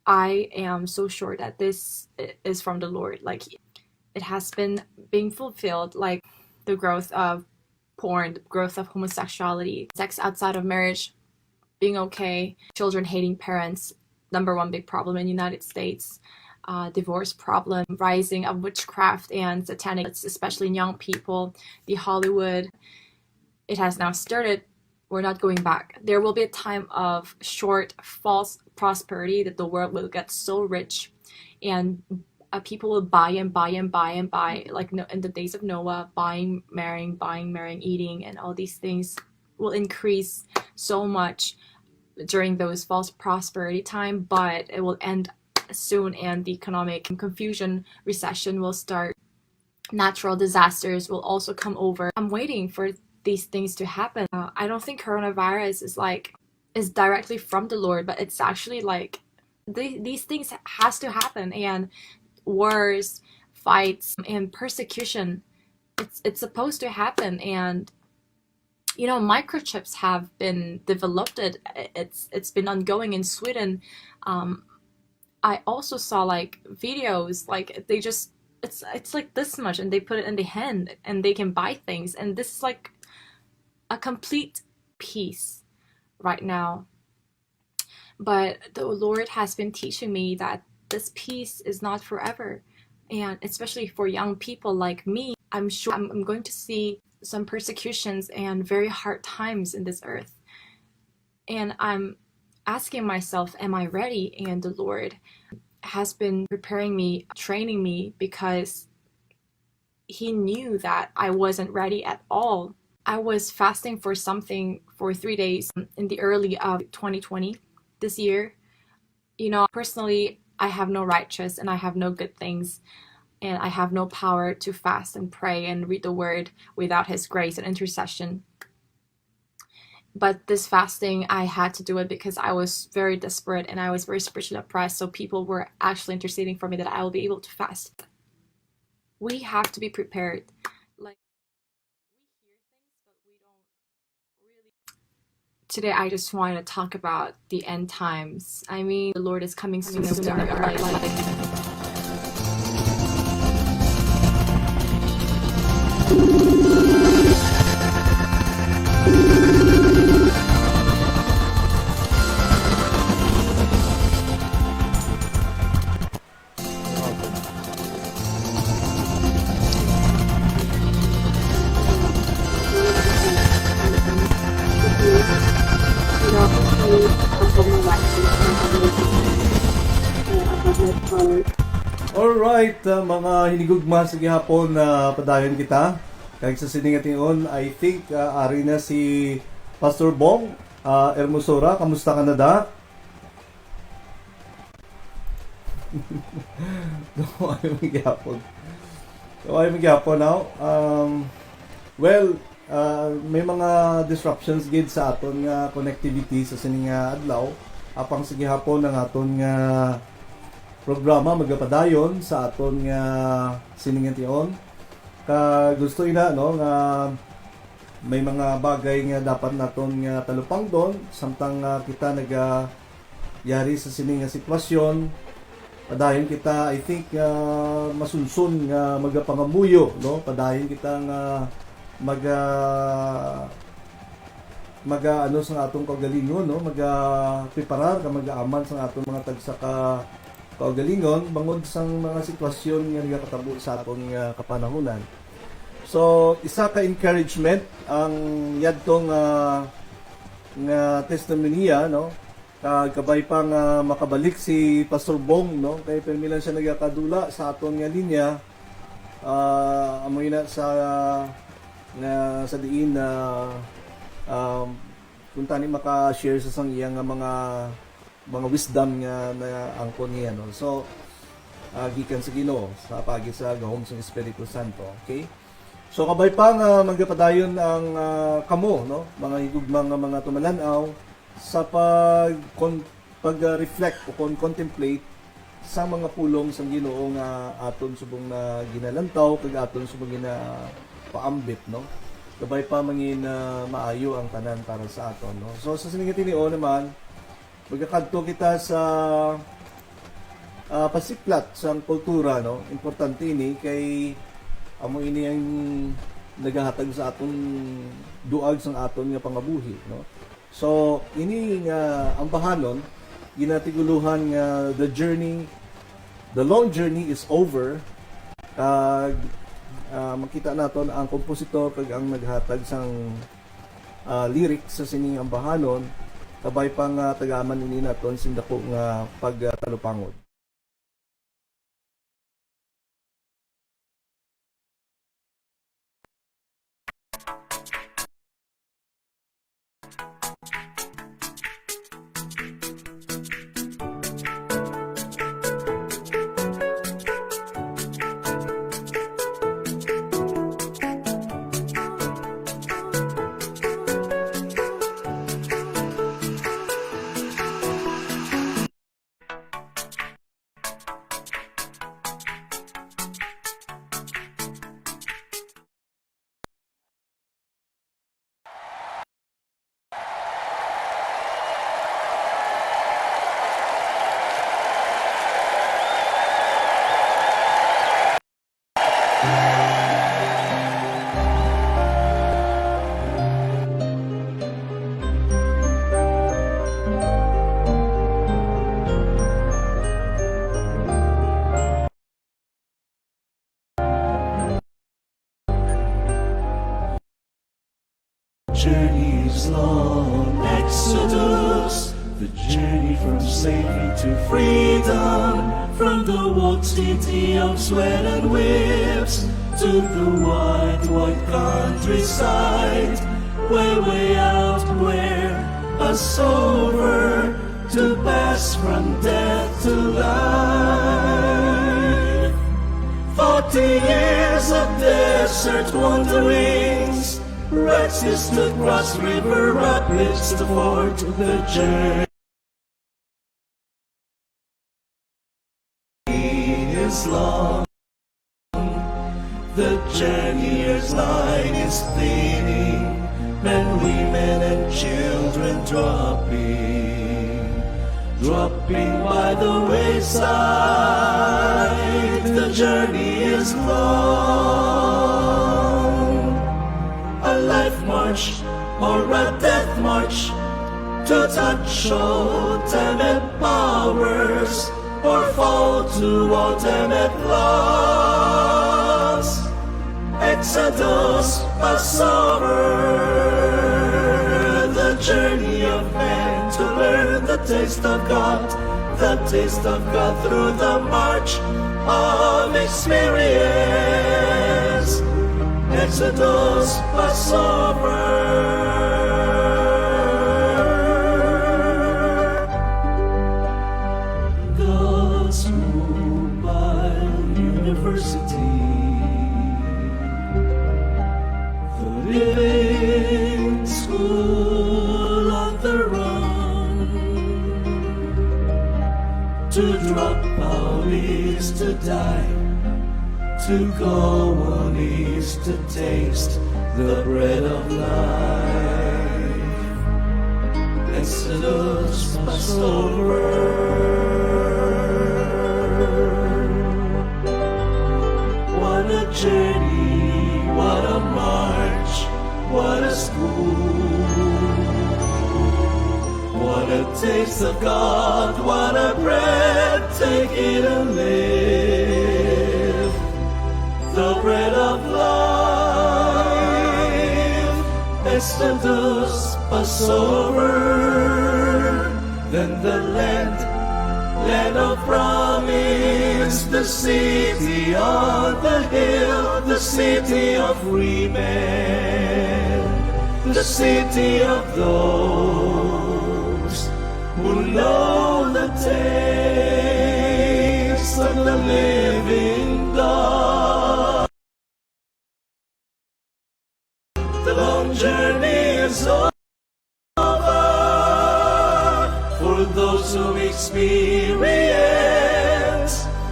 I am so sure that this i- is from the Lord. Like, it has been being fulfilled, like the growth of porn, the growth of homosexuality, sex outside of marriage being okay, children hating parents, number one big problem in the United States, uh, divorce problem, rising of witchcraft and satanic, especially in young people, the Hollywood. It has now started. We're not going back. There will be a time of short, false prosperity that the world will get so rich, and uh, people will buy and buy and buy and buy, like no, in the days of Noah, buying, marrying, buying, marrying, eating, and all these things will increase so much during those false prosperity time, but it will end soon, and the economic confusion, recession will start. Natural disasters will also come over. I'm waiting for these things to happen. Uh, I don't think coronavirus is like is directly from the Lord, but it's actually like the, these things has to happen, and wars, fights, and persecution. It's it's supposed to happen, and you know, microchips have been developed. It, it's it's been ongoing in Sweden. Um, I also saw like videos, like they just it's it's like this much, and they put it in the hand, and they can buy things, and this is like a complete peace right now. But the Lord has been teaching me that this peace is not forever. And especially for young people like me, I'm sure I'm, I'm going to see some persecutions and very hard times in this earth. And I'm asking myself, "Am I ready?" And the Lord has been preparing me, training me, because He knew that I wasn't ready at all. I was fasting for something for three days in the early of twenty twenty, this year. You know, personally, I have no righteous and I have no good things, and I have no power to fast and pray and read the word without His grace and intercession. But this fasting, I had to do it because I was very desperate and I was very spiritually oppressed. So people were actually interceding for me that I will be able to fast. We have to be prepared. Like, we hear things, but we don't really. Today, I just want to talk about the end times. I mean, the Lord is coming soon. Soon. Alright, uh, mga hinigugma, sa gihapon na padayon kita. Kag sa sini nga tion, I think uh, ari na si Pastor Bong uh, Hermosura. Kamusta ka na da? Kaway man gyapon. Kaway man gyapon, no? Um, well, uh, may mga disruptions gid sa aton nga connectivity sa sini nga adlaw. Apang sa gihapon ang aton nga programa magapadayon sa aton nga sini nga tion. Ka gusto ina, no, nga may mga bagay nga dapat naton nga talupangdon samtang uh, kita naga yari sa sini nga sitwasyon. Padayon kita, I think, uh, masunson nga magapangamuyo, no? Padayon kita nga maga maga ano sa atong kaugalingon, no? Maga preparar ka, magaaman sa atong mga tagsa ka kaugalingon bangod sang mga sitwasyon nga nagakatabo sa aton nga kapanahunan. So, isa ka encouragement ang yadto nga nga testimonya, no? Kag kabay pa nga makabalik si Pastor Bong, no? Kay permi lang siya nagakadula sa aton nga linya. Ah, amo ina sa, nga sa diin na, um, kung tani maka-share sa sang iya nga mga, mga wisdom nga naangkon niya, no? So, ah, gikan sa Ginoo, sa paagi sa gahom sang Espiritu Santo, okay? So, kabay pa nga magapadayon ang, ah, kamo, no, mga higugma nga mga tumalan-aw, sa pag-, kon-, pag-, ah, reflect o kon contemplate sa mga pulong sang Ginoo nga aton subong na ginalantaw kag aton subong ginapaambit, no? Kabay pa mangin, ah, maayo ang tanan para sa aton, no? So, sa sining nga tinion naman, magakadto kita sa, ah, pasiplat sang kultura, no? Importante ini kay amo ini ang nagahatag sa aton duag sang aton nga pangabuhi, no? So, ini nga ambahanon, ginatiguluhan nga The Journey, The Long Journey is Over. Kag, ah, makita naton ang kompositor kag ang naghatag sang, ah, lyrics sa sining ambahanon, kabay pa nga tagaman ini naton sing dako nga pagtalupangod. Journey is long, Exodus. The journey from slavery to freedom, from the walled city of sweat and whips to the wide, wide countryside, way, way out where Passover to pass from death to life. Forty years of desert wanderings, Red Seas to cross river rapids to ford the journey is long. The journeyer's line is thinning, men, women, and children dropping, dropping by the wayside. The journey is long. A life march or a death march to touch ultimate powers or fall to ultimate loss. Exodus, Passover, the journey of man to learn the taste of God, the taste of God through the march of experience. Exodus, Passover. God's Mobile University, the living school on the run. To drop out is to die, to go on is to taste the bread of life. Exodus, Passover. What a journey, what a march, what a school. What a taste of God, what a bread, take it and live. The bread of life, Exodus, Passover. Then the land, land of promise, The city on the hill, the city of free men, the city of those who know the taste of the living God. The long journey is over for those who experience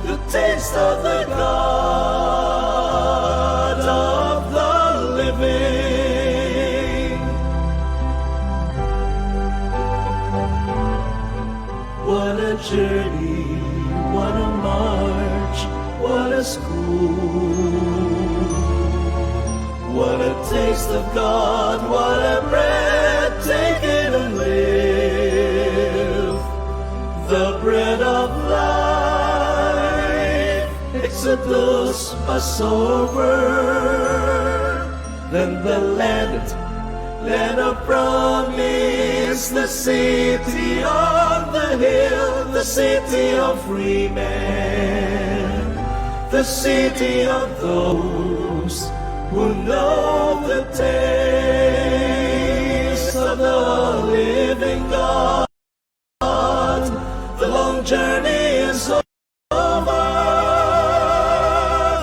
the taste of the God of the living. What a journey, what a march, what a school. What a taste of God, what a bread, take it and live. The bread of life, Exodus, Passover. Then the land, land of promise, the city on the hill, the city of free men, the city of those who know the taste of the living God. The long journey is over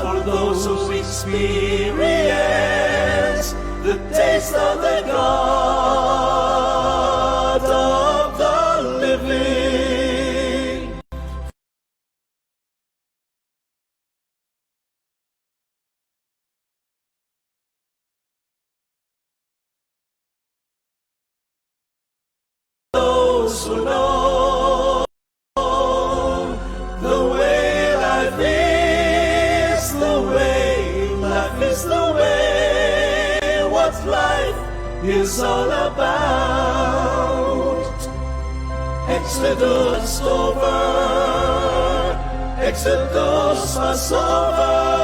for those who experience the taste of the God of the living. Those who know the way life is, the way life is, the way what life is all about. Exodus over, Exodus Passover.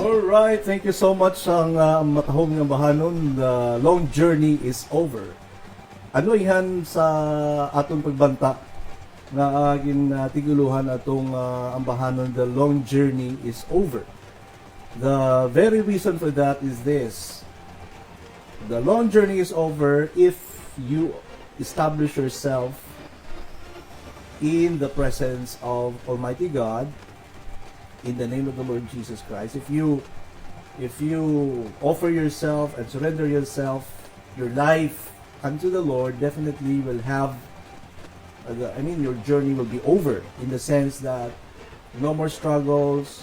Alright, thank you so much. Ang, ah, matahom nga bahanon, the long journey is over. Ano ihan sa aton pagbanta nga, ah, gin, ah, tigulohan atong, ah, ambahanon, the long journey is over? The very reason for that is this. The long journey is over if you establish yourself in the presence of Almighty God, in the name of the Lord Jesus Christ. If you, if you offer yourself and surrender yourself, your life unto the Lord, definitely will have, uh, the, I mean, your journey will be over in the sense that no more struggles.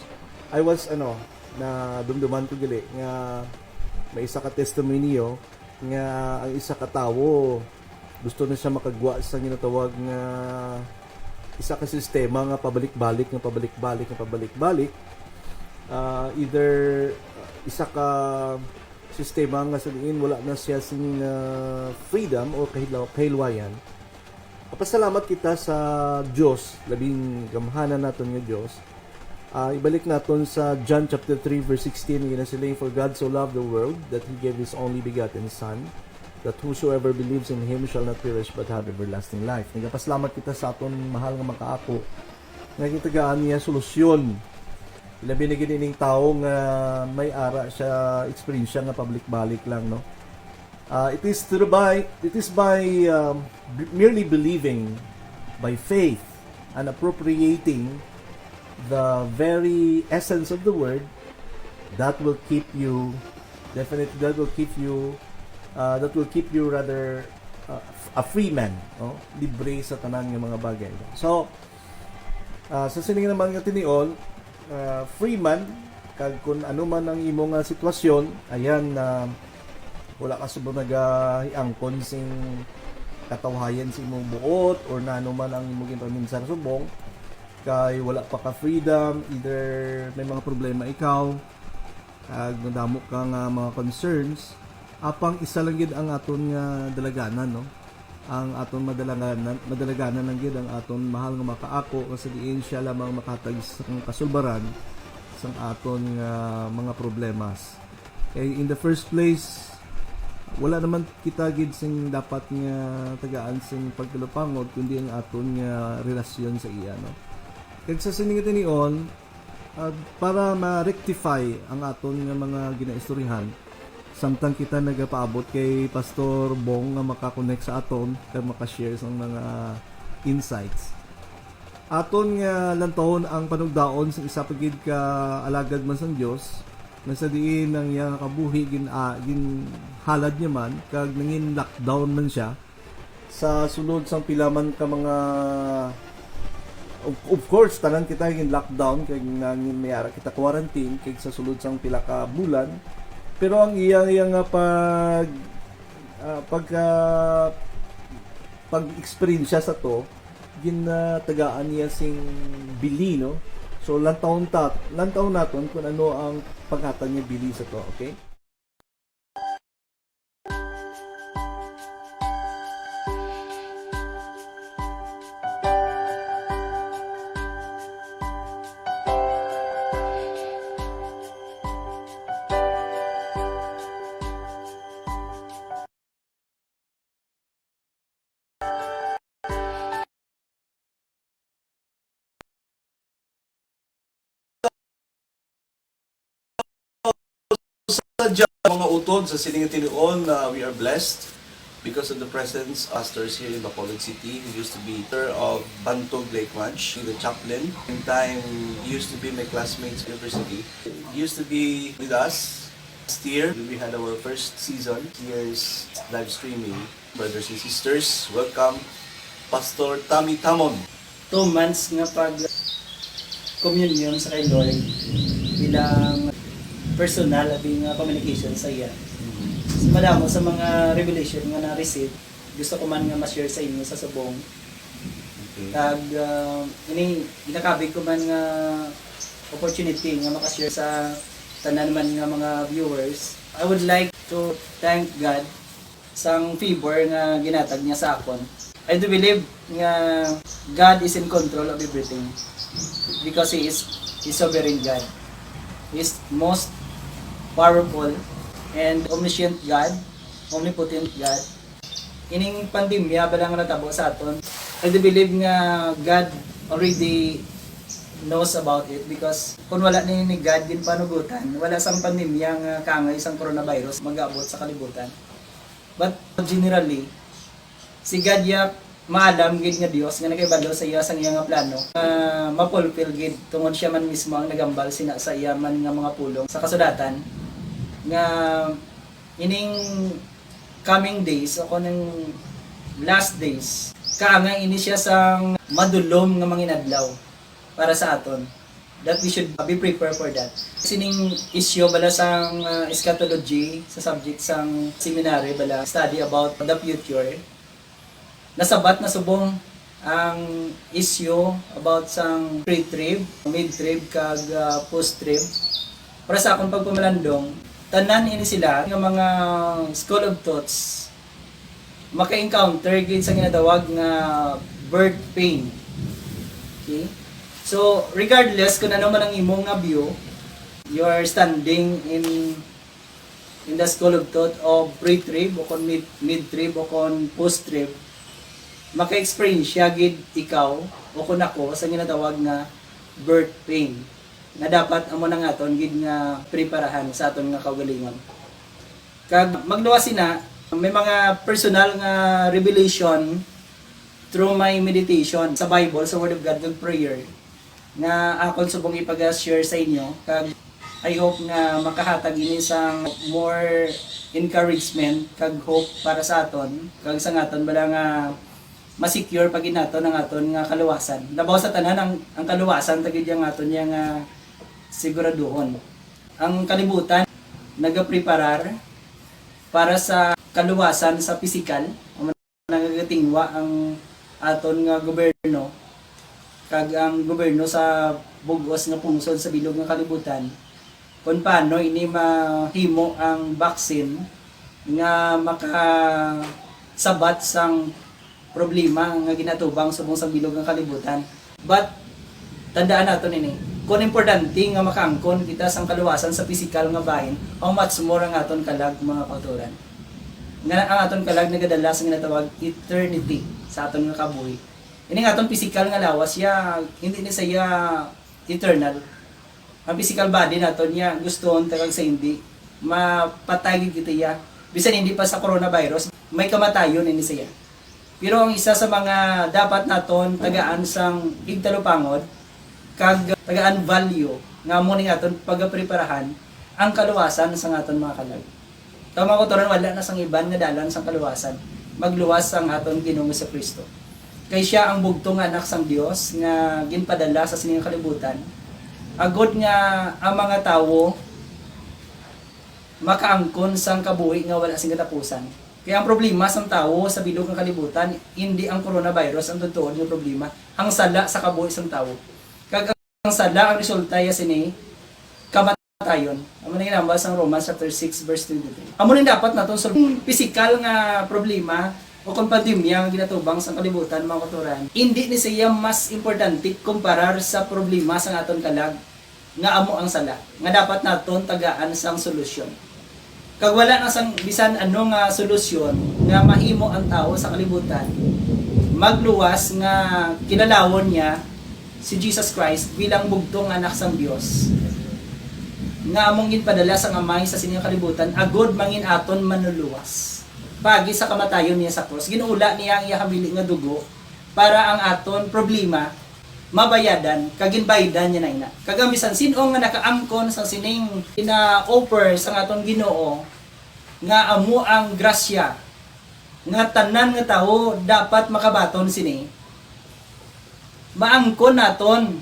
I was, ano, na dumduman ko gali nga may isa ka testimony niyo nga ang isa ka tawo gusto na siya makagwa sa ginatawag nga isa ka sistema nga pabalik-balik, nga pabalik-balik, nga pabalik-balik. Ah, either, ah, isa ka sistema nga sa diin wala na siya sing, ah, freedom o kahilaw-, kahilwayan. Mapasalamat kita sa Dios, labing gamhanan naton nga Dios. Ah, ibalik naton sa John chapter three, verse sixteen, nga ginasiling, "For God so loved the world that He gave His only begotten Son, that whosoever believes in him shall not perish but have everlasting life. Nagapasalamat kita sa aton mahal nga makaako nga gitagaan niya solusyon. Labi na gid ining tawo nga may ara siya eksperyensya nga pabalik-balik lang, no? Uh, it is through by it is by um, b- merely believing by faith and appropriating the very essence of the word that will keep you definitely that will keep you uh, that will keep you rather uh, a free man, no? Libre sa tanan nga mga bagay. So uh, sa sini naman nga tinion, uh, free man kag kun ano man ang imo nga sitwasyon, ayan na wala ka subong nagahiangkon sing katawhayan sa imong buot or nano man ang imo ginpaminsar subong, kay wala pa ka freedom, either may mga problema ikaw, kag nadamo ka nga mga concerns, apang isa lang gid ang aton nga dalaganan, no? Ang aton madalaganan, madalaganan lang gid ang aton mahal nga makaako, nga sa diin siya lamang makahatag sang kasulbaran sang aton nga mga problemas. Kay in the first place, wala naman kita gid sing dapat nga tagaan sing pagtalupangod, kundi ang aton nga relasyon sa iya, no? Kag sa sini nga tinion, ah, para ma-rectify ang aton nga mga ginaistoryahan, samtang kita nagapaabot kay Pastor Bong nga maka-connect sa aton kag maka-share sang mga insights. Aton nga lantawon ang panugdaon sa isa pa gid ka alagad man sang Dios, nga sa diin ang iya nga kabuhi gin, ah, ginhalad niya man kag nangin lockdown man siya sa sulod sang pila man ka mga of, of course, tanan kita gin lockdown kay nangin may ara kita quarantine kay sa sulod sang pila ka bulan. Pero ang iya iya nga pag ah, pagka pag-eksperyensya sa to, ginatagaan niya sing bili, no? So lantawon ta, lantawon naton kung ano ang paghatag niya bili sa to, okay? Sa dya-, mga utod sa sining tinuon, uh, we are blessed because of the presence of pastors here in Bacolod City, who used to be leader of Bantog Lake Ranch, the chaplain. In time, he used to be my classmates at university. He used to be with us last year. We had our first season, year's live streaming. Brothers and sisters, welcome, Pastor Tommy Tamon. Two months nga pag communion sa kay Lord bilang personal abi nga communication sa iya. So, madamo sa mga revelation nga na-receive, gusto ko man nga ma-share sa inyo sa subong. Okay. Kag, ah, ini ginakabig ko man nga opportunity nga maka-share sa tanan man nga mga viewers. I would like to thank God sang favor nga ginatag niya sa akon. I do believe nga God is in control of everything because He is, is sovereign God. He is most powerful and omniscient God, omnipotent God. Ining pandemya bala nga natabo sa aton, I do believe nga God already knows about it because kung wala ni, ni God ginpanugutan, wala sang pandemya nga kaangay sang coronavirus mag-abot sa kalibutan. But generally, si God ya maalam gid nga Dios nga nakahibalo sa iya sang iya nga plano nga ma-fulfill gid, tungod siya man mismo ang nagambal sina sa iya man nga mga pulong sa kasulatan nga ining coming days o kuning last days, kaangay ini siya sang madulom nga manginadlaw para sa aton, that we should be prepared for that. Sining issue bala sang, ah, eschatology sa subject sang seminary bala, study about the future. Nasabat na subong ang issue about sang pre-trib, mid-trib, kag, ah, post-trib. Para sa akong pagpamalandong, tanan ini sila nga mga school of thoughts maka-encounter gid sa ginatawag nga birth pain. Okay? So, regardless kung ano man ang imo nga view, you are standing in in the school of thought of pre-trib o kon mid, mid-trib o kon post-trib, maka-experience siya gid ikaw o kon ako sa ginatawag nga birth pain, nga dapat amo na nga aton gid nga preparahan sa aton nga kaugalingon. Kag magluwas sina, may mga personal nga revelation through my meditation sa Bible, sa Word of God, kag prayer nga akon subong ipag-share sa inyo, kag I hope nga makahatag ini sang more encouragement kag hope para sa aton, kag sa aton bala nga ma-secure pa gid naton ang aton nga kaluwasan. Labaw sa tanan, ang, ang kaluwasan ta gid yang aton yang, ah, siguraduhon. Ang kalibutan nagapreparar para sa kaluwasan sa pisikal, nagatingwa ang aton nga gobyerno kag ang gobyerno sa bug-os nga pungsod sa bilog nga kalibutan, kon paano ini mahimo ang vaccine nga makasabat sang problema nga ginatubang subong sa bilog nga kalibutan. But tandaan naton ini, kon importante nga makaangkon kita sang kaluwasan sa pisikal nga bahin, how much more ang aton kalag, mga kautoran, nga ang aton kalag nagadala sa ginatawag eternity sa aton nga kabuhi. Ini nga aton pisikal nga lawas, ya, hindi ni siya eternal. Ang physical body naton, ya, gustohon ta kag sa hindi, mapatay gid kita, ya. Bisan hindi pa sa coronavirus, may kamatayon ini siya. Pero ang isa sa mga dapat naton tagaan sang higtalupangod kag tagaan value nga amo ning aton pagapreparahan ang kaluwasan sang aton mga kalag. Kag, mga kautoran, wala na sang iban nga dalan sang kaluwasan, magluwas sang aton Ginoong Jesu-Cristo. Kay sia ang bugtong nga Anak sang Dios nga ginpadala sa sini nga kalibutan, agod nga ang mga tawo makaangkon sang kabuhi nga wala sing katapusan. Kay ang problema sang tawo sa bilog nga kalibutan, indi ang coronavirus ang tuod nga problema, ang sala sa kabuhi sang tawo. Kag ang sala ang resulta ya sini, kamatayon. Amo na ginambal sang Romans chapter six, verse twenty-three. Amo ni dapat naton sul-, pisikal nga problema o kon pandemya nga ginatubang sang kalibutan, mga kautoran, indi ni siya mas importante kumparar sa problema sang aton kalag nga amo ang sala, nga dapat naton tagaan sang solusyon. Kag wala na sang bisan ano nga solusyon nga mahimo ang tawo sa kalibutan magluwas nga kilalawon niya si Jesus Christ bilang bugtong nga Anak sang Dios, nga among ginpadala sang Amay sa sini nga kalibutan agod mangin aton manluluwas paagi sa kamatayon niya sa krus. Ginula niya ang iya hamili nga dugo para ang aton problema mabayadan, kag ginbaydan niya na ina. Kag ang bisan sin-o nga nakaangkon sang sining gina-offer sang aton Ginoo, nga amo ang grasya, nga tanan nga tawo dapat makabaton sini, maangkon naton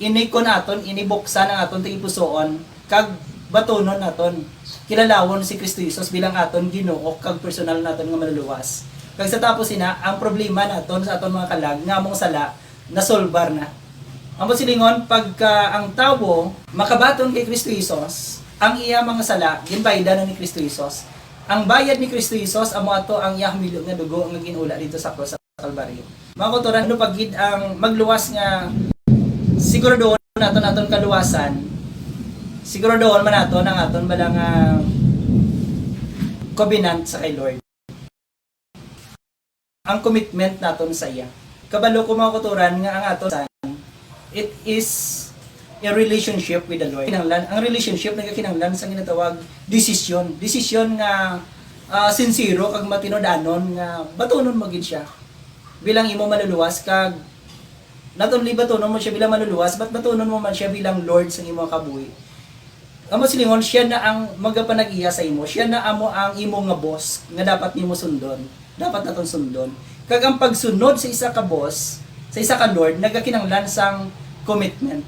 ini kon aton ini buksan ang aton tagipusoon kag batunon naton, kilalawon si Cristo Jesus bilang aton Ginoo kag personal naton nga Manluluwas. Kag sa tapos sina, ang problema naton sa aton mga kalag nga among sala nasolbar na. Amo silingon, pagka ang tawo makabaton kay Cristo Jesus, ang iya mga sala ginbaydan na ni Cristo Jesus. Ang bayad ni Cristo Jesus amo ato ang iya hamili nga dugo nga gin-ula didto sa krus sa Kalbaryo. Mga kautoran, ano pa gid ang magluwas nga siguraduhon naton aton kaluwasan? Siguraduhon man naton ang aton bala nga covenant sa kay Lord. Ang commitment naton sa iya. Kabalo ko, mga kautoran, nga ang aton, it is a relationship with the Lord. Kinahanglan, ang relationship nagakinahanglan sa ginatawag desisyon. Desisyon nga, ah, sinsero kag matinud-anon nga batunon mo gid siya bilang imo manluluwas, kag not only batunon mo siya bilang manluluwas, but batunon mo man siya bilang Lord sa imo kabuhi. Amo silingon, siya na ang magapanag-iya sa imo. Siya na amo ang imo nga boss nga dapat nimo sundon. Dapat naton sundon. Kag ang pagsunod sa isa ka boss, sa isa ka Lord, nagakinahanglan sang commitment.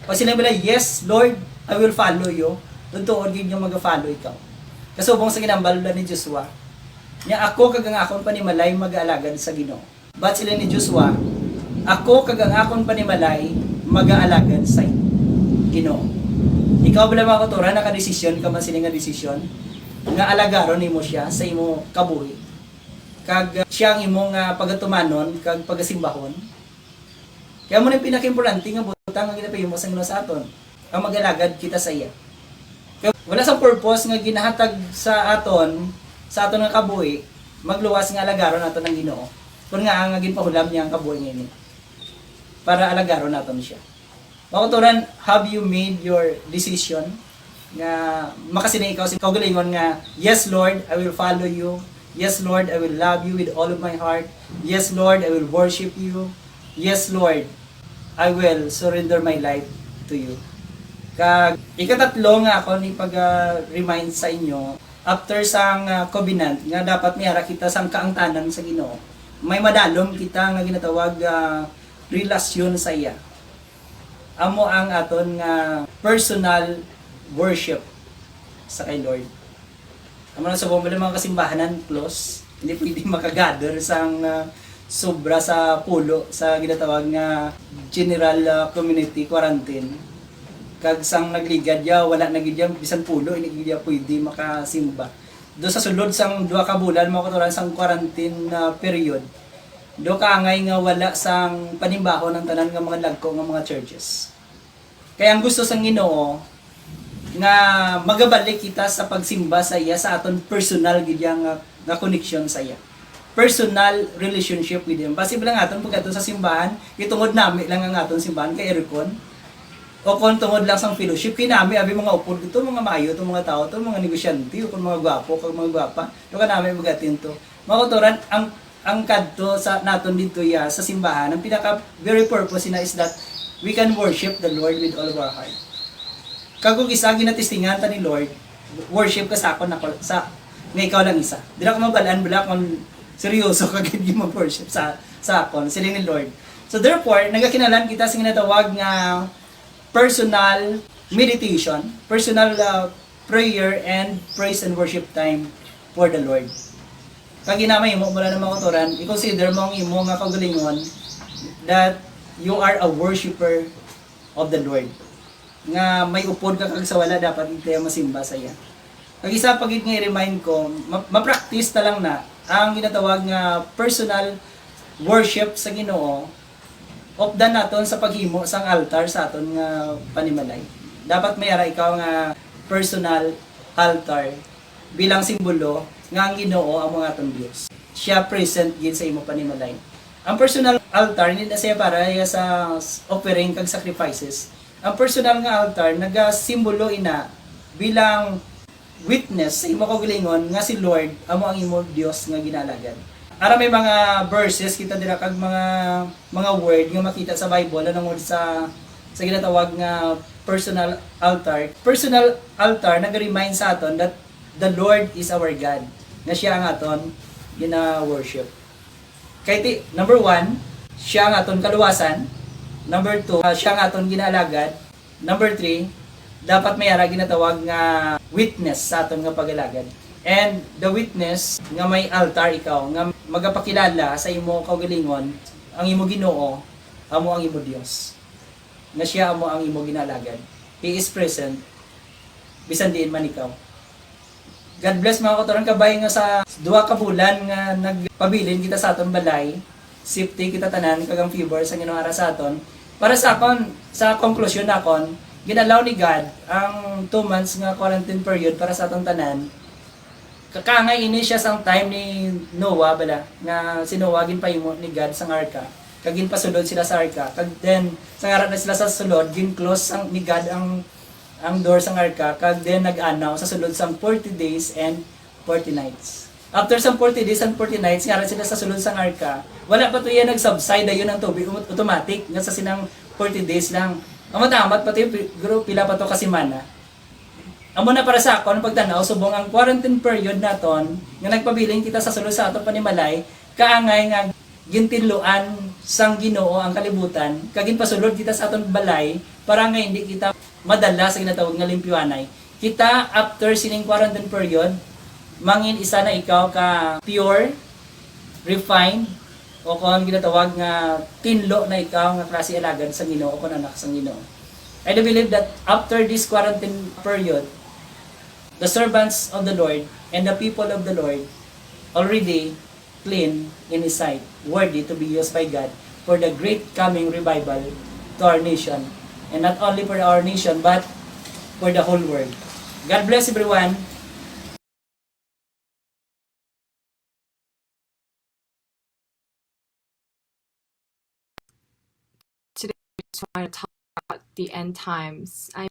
Pag sila nila, "Yes, Lord, I will follow you," tuod gid nga maga-follow ikaw. Kasubong sa ginambal ni Joshua, niya, "Ako kag ang akon panimalay magaalagad sa Ginoo." But sila ni Joshua, "Ako kag ang akon panimalay magaalagad sa Ginoo." Ikaw bala, mga kautoran, nakadesisyon ka man sini nga desisyon nga alagaron nimo siya sa imo kabuhi, kag, uh, siya ang imo nga pagatumanon kag pagasimbahon? Kaya mo na yung pinakaimportante nga butang nga ginapahimo sa Ginoo sa aton, ang mag-alagad kita sa iya. Kay wala sang purpose nga ginahatag sa aton, sa aton nga kabuhi, magluwas nga alagaron naton ang Ginoo. Kun nga ang ginpahulam niya ang kabuhi nga ini para alagaron naton siya. Mga kauturan, have you made your decision nga makasiling ikaw sa kaugalingon nga, "Yes, Lord, I will follow you. Yes, Lord, I will love you with all of my heart. Yes, Lord, I will worship you. Yes, Lord, I will surrender my life to you." Kag ikatatlo nga ako ni pag-remind sa inyo, after sang ah, covenant nga dapat may ara kita sang kaangtanan sa Ginoo, may madalom kita nga ginatawag ah, relasyon sa iya. Amo ang aton nga personal worship sa kay Lord. Amo na sa mga kasimbahanan, close. Hindi pwede makagather sang ah, sobra sa pulo sa ginatawag nga general ah, community quarantine. Kag sang nagligad ya, wala na gid ya, bisan pulo, hindi gid ya pwede makasimba. Do sa sulod sang duha ka bulan, mga kauturan, sang quarantine ah, period, do kaangay nga wala sang panimbahon ang tanan nga mga dagko nga mga churches. Kaya ang gusto sang Ginoo nga magabalik kita sa pagsimba sa iya, sa aton personal gid ya nga, nga connection sa iya. Personal relationship with him. Basi lang aton pagkadto sa simbahan, itungod nami lang ang aton simbahan kay aircon. O kung tungod lang sang fellowship, kay nami abi mga upod dito, mga maayo to, mga tao to, mga negosyante, o kung mga gwapo, kag mga gwapa, do ka nami mag-attend to. Mga kauturan, ang ang kadto sa naton dito ya sa simbahan, ang pinaka very purpose na is that we can worship the Lord with all of our heart. Kag kung isa ginatestingan ta ni Lord, worship ka sa akon, ako sa nga ikaw lang isa. Dira ko mabalaan bala kung seryoso ka gid mag-worship sa sa akon, siling ni Lord. So therefore, nagakinahanglan kita sa ginatawag nga personal meditation, personal uh, prayer and praise and worship time for the Lord. Kag ina mahimo mo lang, mga kauturan, i-consider mo ang imo nga kaugalingon that you are a worshipper of the Lord. Nga may upod ka kag sa wala, dapat gid kaya masimba sa iya. Kag isa pa gid nga i-remind ko, ma- ma-practice ta lang na ang ginatawag nga personal worship sa Ginoo, updan naton sa paghimo sang altar sa aton nga panimalay. Dapat may ara ikaw nga personal altar bilang simbolo nga ang Ginoo amo ang aton Dios. Siya present gid sa imo panimalay. Ang personal altar, hindi na siya para sa offering kag sacrifices. Ang personal nga altar nagasimbolo ina bilang witness sa imo kaugalingon nga si Lord amo ang imo Dios nga ginaalagad. Ara may mga verses kita dira kag mga mga word nga makita sa Bible nanungod sa sa ginatawag nga personal altar. Personal altar nag-remind sa aton that the Lord is our God, nga siya ang aton gina-worship. Kay ti, number one, siya ang aton kaluwasan. Number two, ah, siya ang aton ginaalagad. Number three, dapat may ara ginatawag nga witness sa aton nga pag-alagad. And the witness nga may altar ikaw, nga magapakilala sa imo kaugalingon, ang imo Ginoo amo ang imo Dios, nga siya amo ang imo ginaalagad. He is present bisan diin man ikaw. God bless, mga kauturan. Kabay nga sa duha ka bulan nga nagpabilin kita sa aton balay, safety kita tanan, kag ang favor sa Ginoo ara sa aton. Para sa akon, sa konklusyon nakon, gin-allow ni God ang two months nga quarantine period para sa aton tanan. Kakangay ini siya sang time ni Noah bala, nga si Noah ginpahimo ni God sang arka, kag ginpasulod sila sa arka, kag then sang ara na sila sa sulod, gin-close sang ni God ang ang door sang arka, kag then nag-anaw sa sulod sang forty days and forty nights. After sang forty days and forty nights, nga ara sila sa sulod sang arka, wala pa to iya nag-subside dayon ang tubig, um, automatic nga sa sinang forty days lang. Amat-amat pa to, pero pila pa to ka semana. Amo na para sa akon ang pagtan-aw, subong ang quarantine period naton nga nagpabilin kita sa sulod sa aton panimalay, kaangay nga gintinluan sang Ginoo ang kalibutan, kag ginpasulod kita sa aton balay para nga hindi kita madala sa ginatawag nga limpyuanay. Kita, after sining quarantine period, mangin isa na ikaw ka pure, refined, o kon ginatawag nga tinlo na ikaw nga klase alagad sa Ginoo o kon anak sa Ginoo. I do believe that after this quarantine period, the servants of the Lord and the people of the Lord already clean in His sight, worthy to be used by God for the great coming revival to our nation, and not only for our nation, but for the whole world. God bless everyone. Today, I just want to talk about the end times. I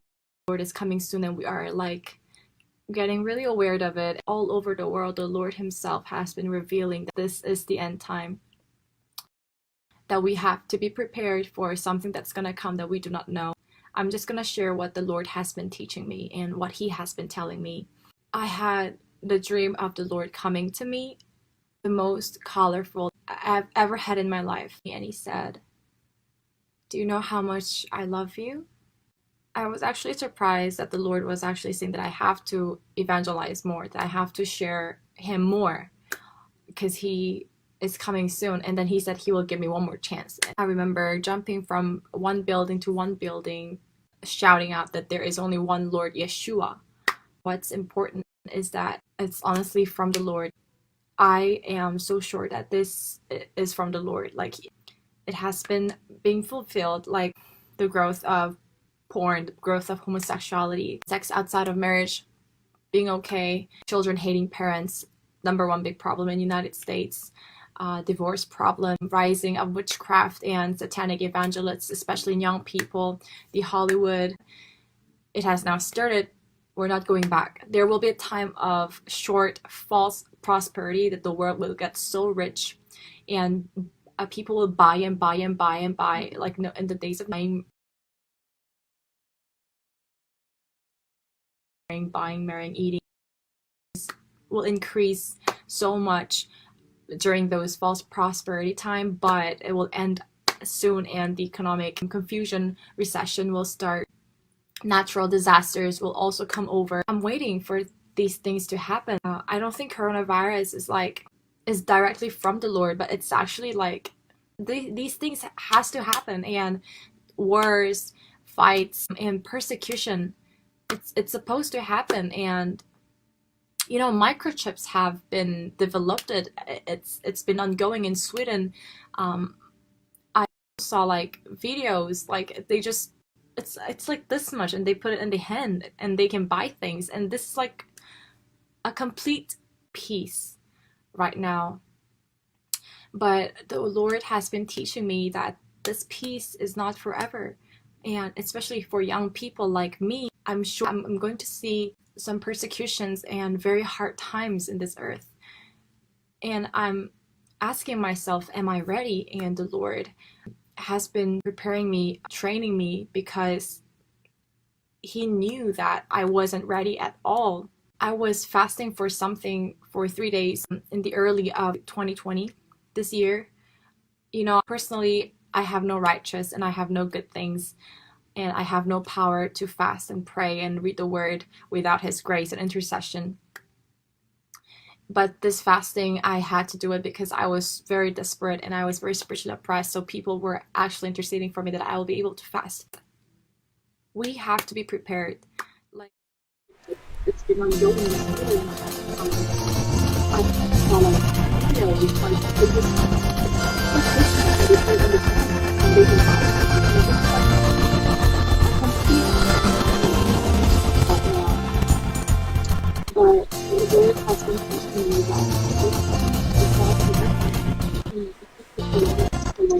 Lord is coming soon, and we are, like, getting really aware of it. All over the world, the Lord Himself has been revealing that this is the end time, that we have to be prepared for something that's going to come that we do not know. I'm just going to share what the Lord has been teaching me and what He has been telling me. I had the dream of the Lord coming to me, the most colorful I've ever had in my life. And He said, "Do you know how much I love you?" I was actually surprised that the Lord was actually saying that I have to evangelize more, that I have to share Him more, because He is coming soon. And then He said He will give me one more chance. And I remember jumping from one building to one building, shouting out that there is only one Lord Yeshua. What's important is that it's honestly from the Lord. I am so sure that this i- is from the Lord. Like, it has been being fulfilled, like, the growth of porn, the growth of homosexuality, sex outside of marriage being okay, children hating parents, number one big problem in the United States, uh, divorce problem, rising of witchcraft and satanic evangelists, especially in young people, the Hollywood. It has now started. We're not going back. There will be a time of short, false prosperity that the world will get so rich, and uh, people will buy and buy and buy and buy, like, no, in the days of buying, buying, marrying, eating, will increase so much during those false prosperity time, but it will end soon, and the economic confusion, recession will start. Natural disasters will also come over. I'm waiting for these things to happen. Uh, I don't think coronavirus is, like, is directly from the Lord, but it's actually, like, the, these things has to happen, and wars, fights, and persecution, it's it's supposed to happen. And, you know, microchips have been developed. It, it's it's been ongoing in Sweden. Um, I saw, like, videos, like, they just, it's it's like this much, and they put it in the hand, and they can buy things. And this is, like, a complete peace right now. But the Lord has been teaching me that this peace is not forever. And especially for young people like me, I'm sure I'm, I'm going to see some persecutions and very hard times in this earth. And I'm asking myself, "Am I ready?" And the Lord has been preparing me, training me, because He knew that I wasn't ready at all. I was fasting for something for three days in the early of twenty twenty, this year. You know, personally, I have no righteous and I have no good things, and I have no power to fast and pray and read the word without His grace and intercession. But this fasting, I had to do it because I was very desperate and I was very spiritually oppressed. So people were actually interceding for me that I will be able to fast. We have to be prepared. Like, it's been ongoing. But the Lord has been teaching me that it's not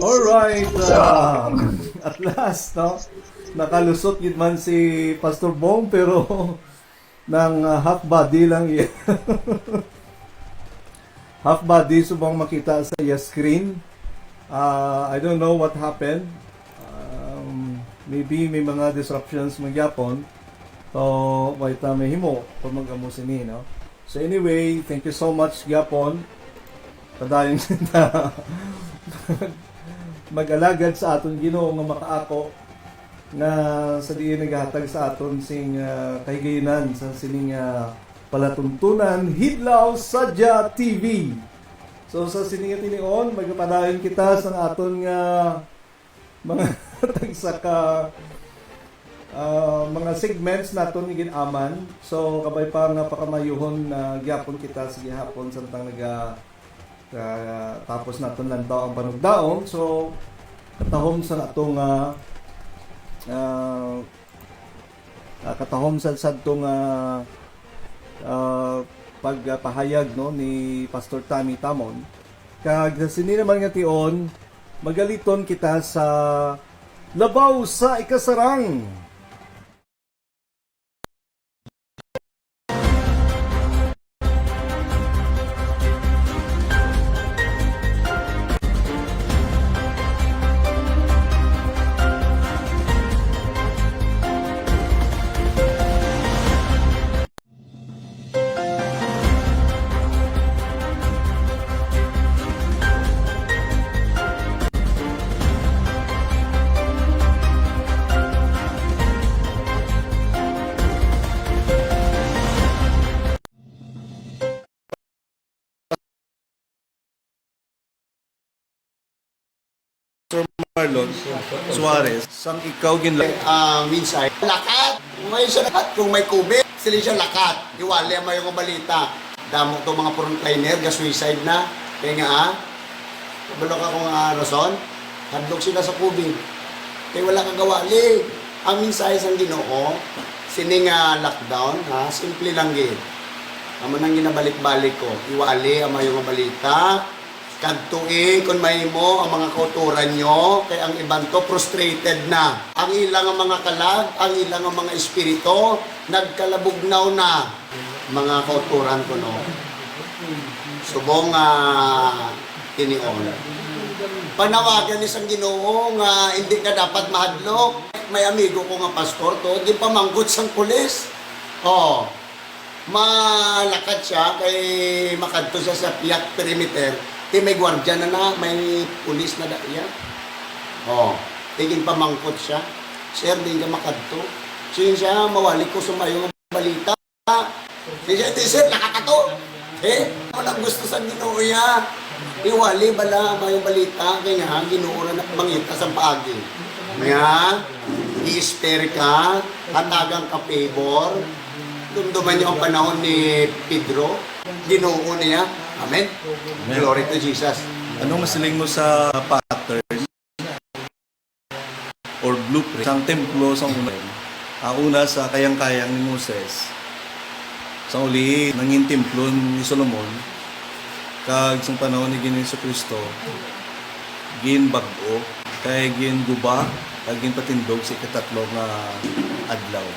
Alright, uh, at last, no? Nakalusot gid man si Pastor Bong, pero nang uh, half body lang iya. Half body subong makita sa iya screen. Uh, I don't know what happened. Um, maybe may mga disruptions man gyapon. So, wait na may himo kung mag-amo sini, no? So anyway, thank you so much gyapon. Padayon kita mag-alagad sa aton Ginoo nga makaako nga sa diin nagahatag sa aton sing uh, kahigayonan sa sining uh, palatuntunan Hidlaw Sadya T V. So sa sining tinion, magpadayon kita sa aton nga mga tagsa ka uh, mga segments naton nga gin-aman. So kabay pa nga pakamaayuhon na uh, gyapon kita sa gihapon samtang naga uh, tapos naton lantaw ang panugdaon. So katahom sa atong uh, uh, at katahom sa sadto nga, ah, pagpahayag, no, ni Pastor Tommy Tamon. Kag sa sini naman nga tion, magaliton kita sa Labaw sa Ikasarang. Marlon Suarez, sang ikaw ginla- Ah, minsay. Lakat. May siya lakat. Kung may COVID, sila siya lakat. Iwali ang mayo nga balita. Damo to mga frontliner, ga-suicide na. Kaya nga, ah, kabalo ka kung, ah, rason? Hadlok sila sa COVID. Kaya wala ka gawali. Ang mensahe sang Ginoo, sini nga lockdown, ha, simple lang gid. Amo nang ginabalik-balik ko, iwali ang mayo nga balita. Kadtoi kon mahimo ang mga kauturan nyo, kay ang iban to frustrated na. Ang ila nga mga kalag, ang ila nga mga espiritu, nagkalabugnaw na. Mga kauturan ko, no? Subong nga tinion. Panawagan ni sang Ginoo nga hindi ka dapat mahadlok. May amigo ko nga pastor to, di pamangkot sang pulis. Oh, malakad siya kay makadto siya sa piyak perimeter. Kay may gwardiya na na, may pulis na da iya. Oh, kay ginpamangkot siya. "Sir, di ka makadto." Siya, siya, "Mawali ko sumayo nga balita." Siya, "Di, sir, nakakato." Eh, ano lang gusto sa Ginoo ya? Iwali bala, mayong balita, kay nga, Ginoo ra na mangita sa paagi. Nga, i-spare ka, hatagan ka favor. Dumduman niyo ang panahon ni Pedro. Ginoo niya. Amen. Amen. Glory to Jesus. Anong masiling mo sa pattern or blueprint sang templo sang una? Ang una, sa kayang-kayang ni Moses, sang uli, nangin templo ni Solomon, kag sang panahon ni Ginoong Jesu-Cristo, ginbag-o, kay ginguba, kag ginpatindog sa ikatatlo nga adlaw.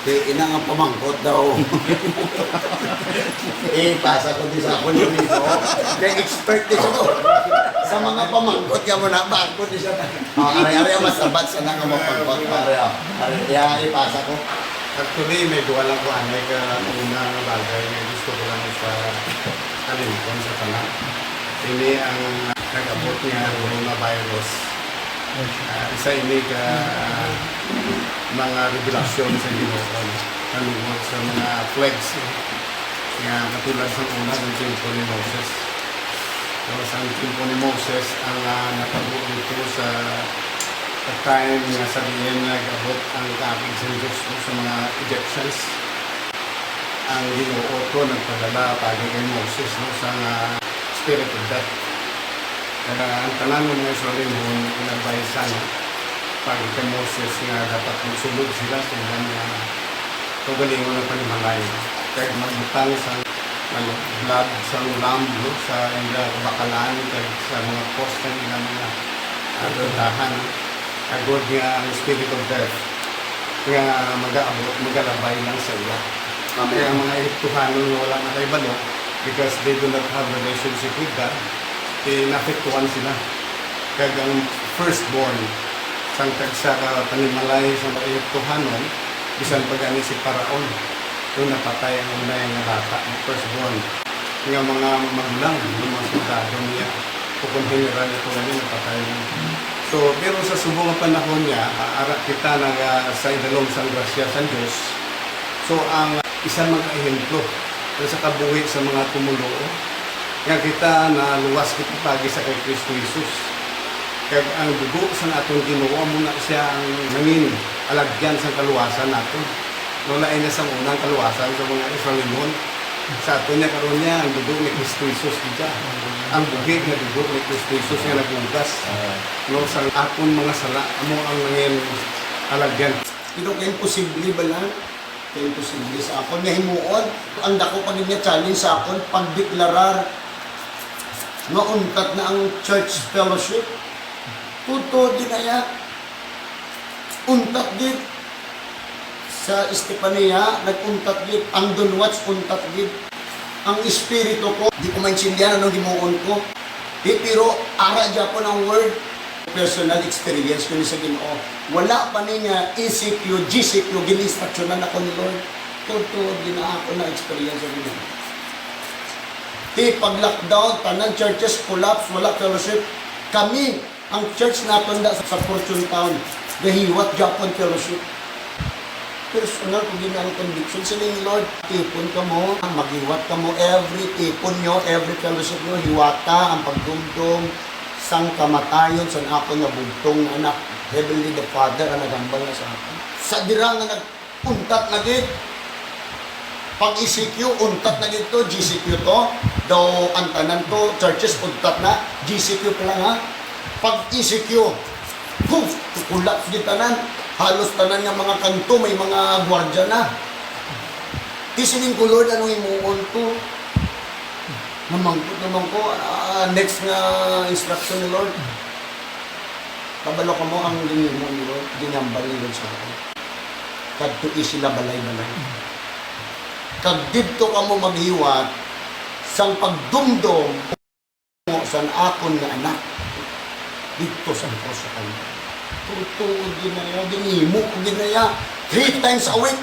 Kay ina nga pamangkot daw. Eh, pasa ko di sa akon yun ito. Kay expert di ko. Sa mga pamangkot ka mo na, bangkot di siya. Oh, ari-ari ang masabat sa na nga mapangkot. Ari, oh. Ari, ya, ipasa ko. Actually, may duha lang ko, anay ka una nga bagay nga gusto ko lang sa kalimton sa tanan. Ini ang nag-abot nga coronavirus. Ah, isa ini ka mga revelasyon sa Ginoo, tungod sa mga plagues nga katulad sa una sa tiempo ni Moses. So, sa tiempo ni Moses, ang, ah, natabo dito sa, sa time nga sa diin nag-abot ang kaakig sa Diyos, no, sa mga Egyptians. Ang Ginoo to nagpadala paagi kay Moses, no, sa nga spirit of death. Kaya ang tanan nga mga Israelinhon, in-advise, no, paagi kay Moses nga dapat magsulod sila sa ilang mga kaugalingon nga panimalay, kag magbutang sa, ano, blood sa lamb, no, sa ila kabakalan kag sa mga post sa ila mga, ah, tindahan, agod nga ang spirit of death nga magaabot, magalabay lang sa ila. Amen. Kaya ang mga Ehiptohanon nga wala nakahibalo, because they do not have relationship with God, eh, naapektuhan sila. Kag ang firstborn sang tagsa ka panimalay sa mga Ehiptohanon, bisan pa gani si Faraon, kung napatay ang unay nga bata, ang firstborn, nga mga magulang, nga mga soldado niya, o kung general ito gani, napatay na. So, pero sa subong nga panahon niya, ah, ara kita naga sa idalom sang grasya sang Dios. So, ang isa mga ehemplo sa kabuhi sa mga tumoluo, nga kita naluwas kita paagi sa kay Cristo Jesus. Kag ang dugo sang aton Ginoo amo na siya ang nangin alagyan sang kaluwasan naton. No, lain na sang unang kaluwasan sa mga Israelinhon. Sa aton niya karon niya ang dugo ni Cristo Jesus kita. Ang buhi nga dugo ni Cristo Jesus nga naghugas. No, sang aton mga sala amo ang nangin alagyan. Pero kay imposible bala, kay imposible sa akon nga himuon. Ang dako pa gid nga challenge sa akon, pagdeklarar nga untat na ang church fellowship. Tuod-tuod gid na iya. Untat gid. Sa Estefania, nag-untat gid. Ang Dunwats, untat gid. Ang espiritu ko, di ko maintindihan anong himuon ko. Di, pero ara gyapon ang word. Personal experience ko ni sa Ginoo. Wala pa ni nga E C Q, G C Q, gin-instructionan ako ni Lord. Tuod-tuod, gina ako na experience sa Ginoo. Di, pag lockdown, tanan churches collapse, wala fellowship. Kami, ang church naton da sa Fortune Town, gahiwat gyapon fellowship. Personal ko gid ang conviction. Siling ni Lord, "Tipon kamo, maghiwat kamo, every tipon nyo, every fellowship nyo, hiwata ang pagdumdom sang kamatayon sang akon nga bugtong anak." Heavenly the Father ang nagambal na sa akon. Sa dira nga nag-untat na gid, pag E C Q, untat na gid to, G C Q to. Daw ang tanan to, churches, untat na, G C Q pa lang, ha? Pag E C Q, poof, collapse gid tanan. Halos tanan nga mga kanto may mga gwardya na. Di siling ko, "Lord, anong himuon ko?" Namangkot naman ko, ah, next nga instruction ni Lord. Kabalo kamo ang ginhimo ni Lord, ginhambal ni Lord sa akon. Kadtoi sila balay-balay. Kag didto kamo maghiwat sang pagdumdom mo san akon nga anak didto sa krus sa Kalbaryo. Tuod-tuod gid na iya, ginhimo ko gid na iya. Three times a week.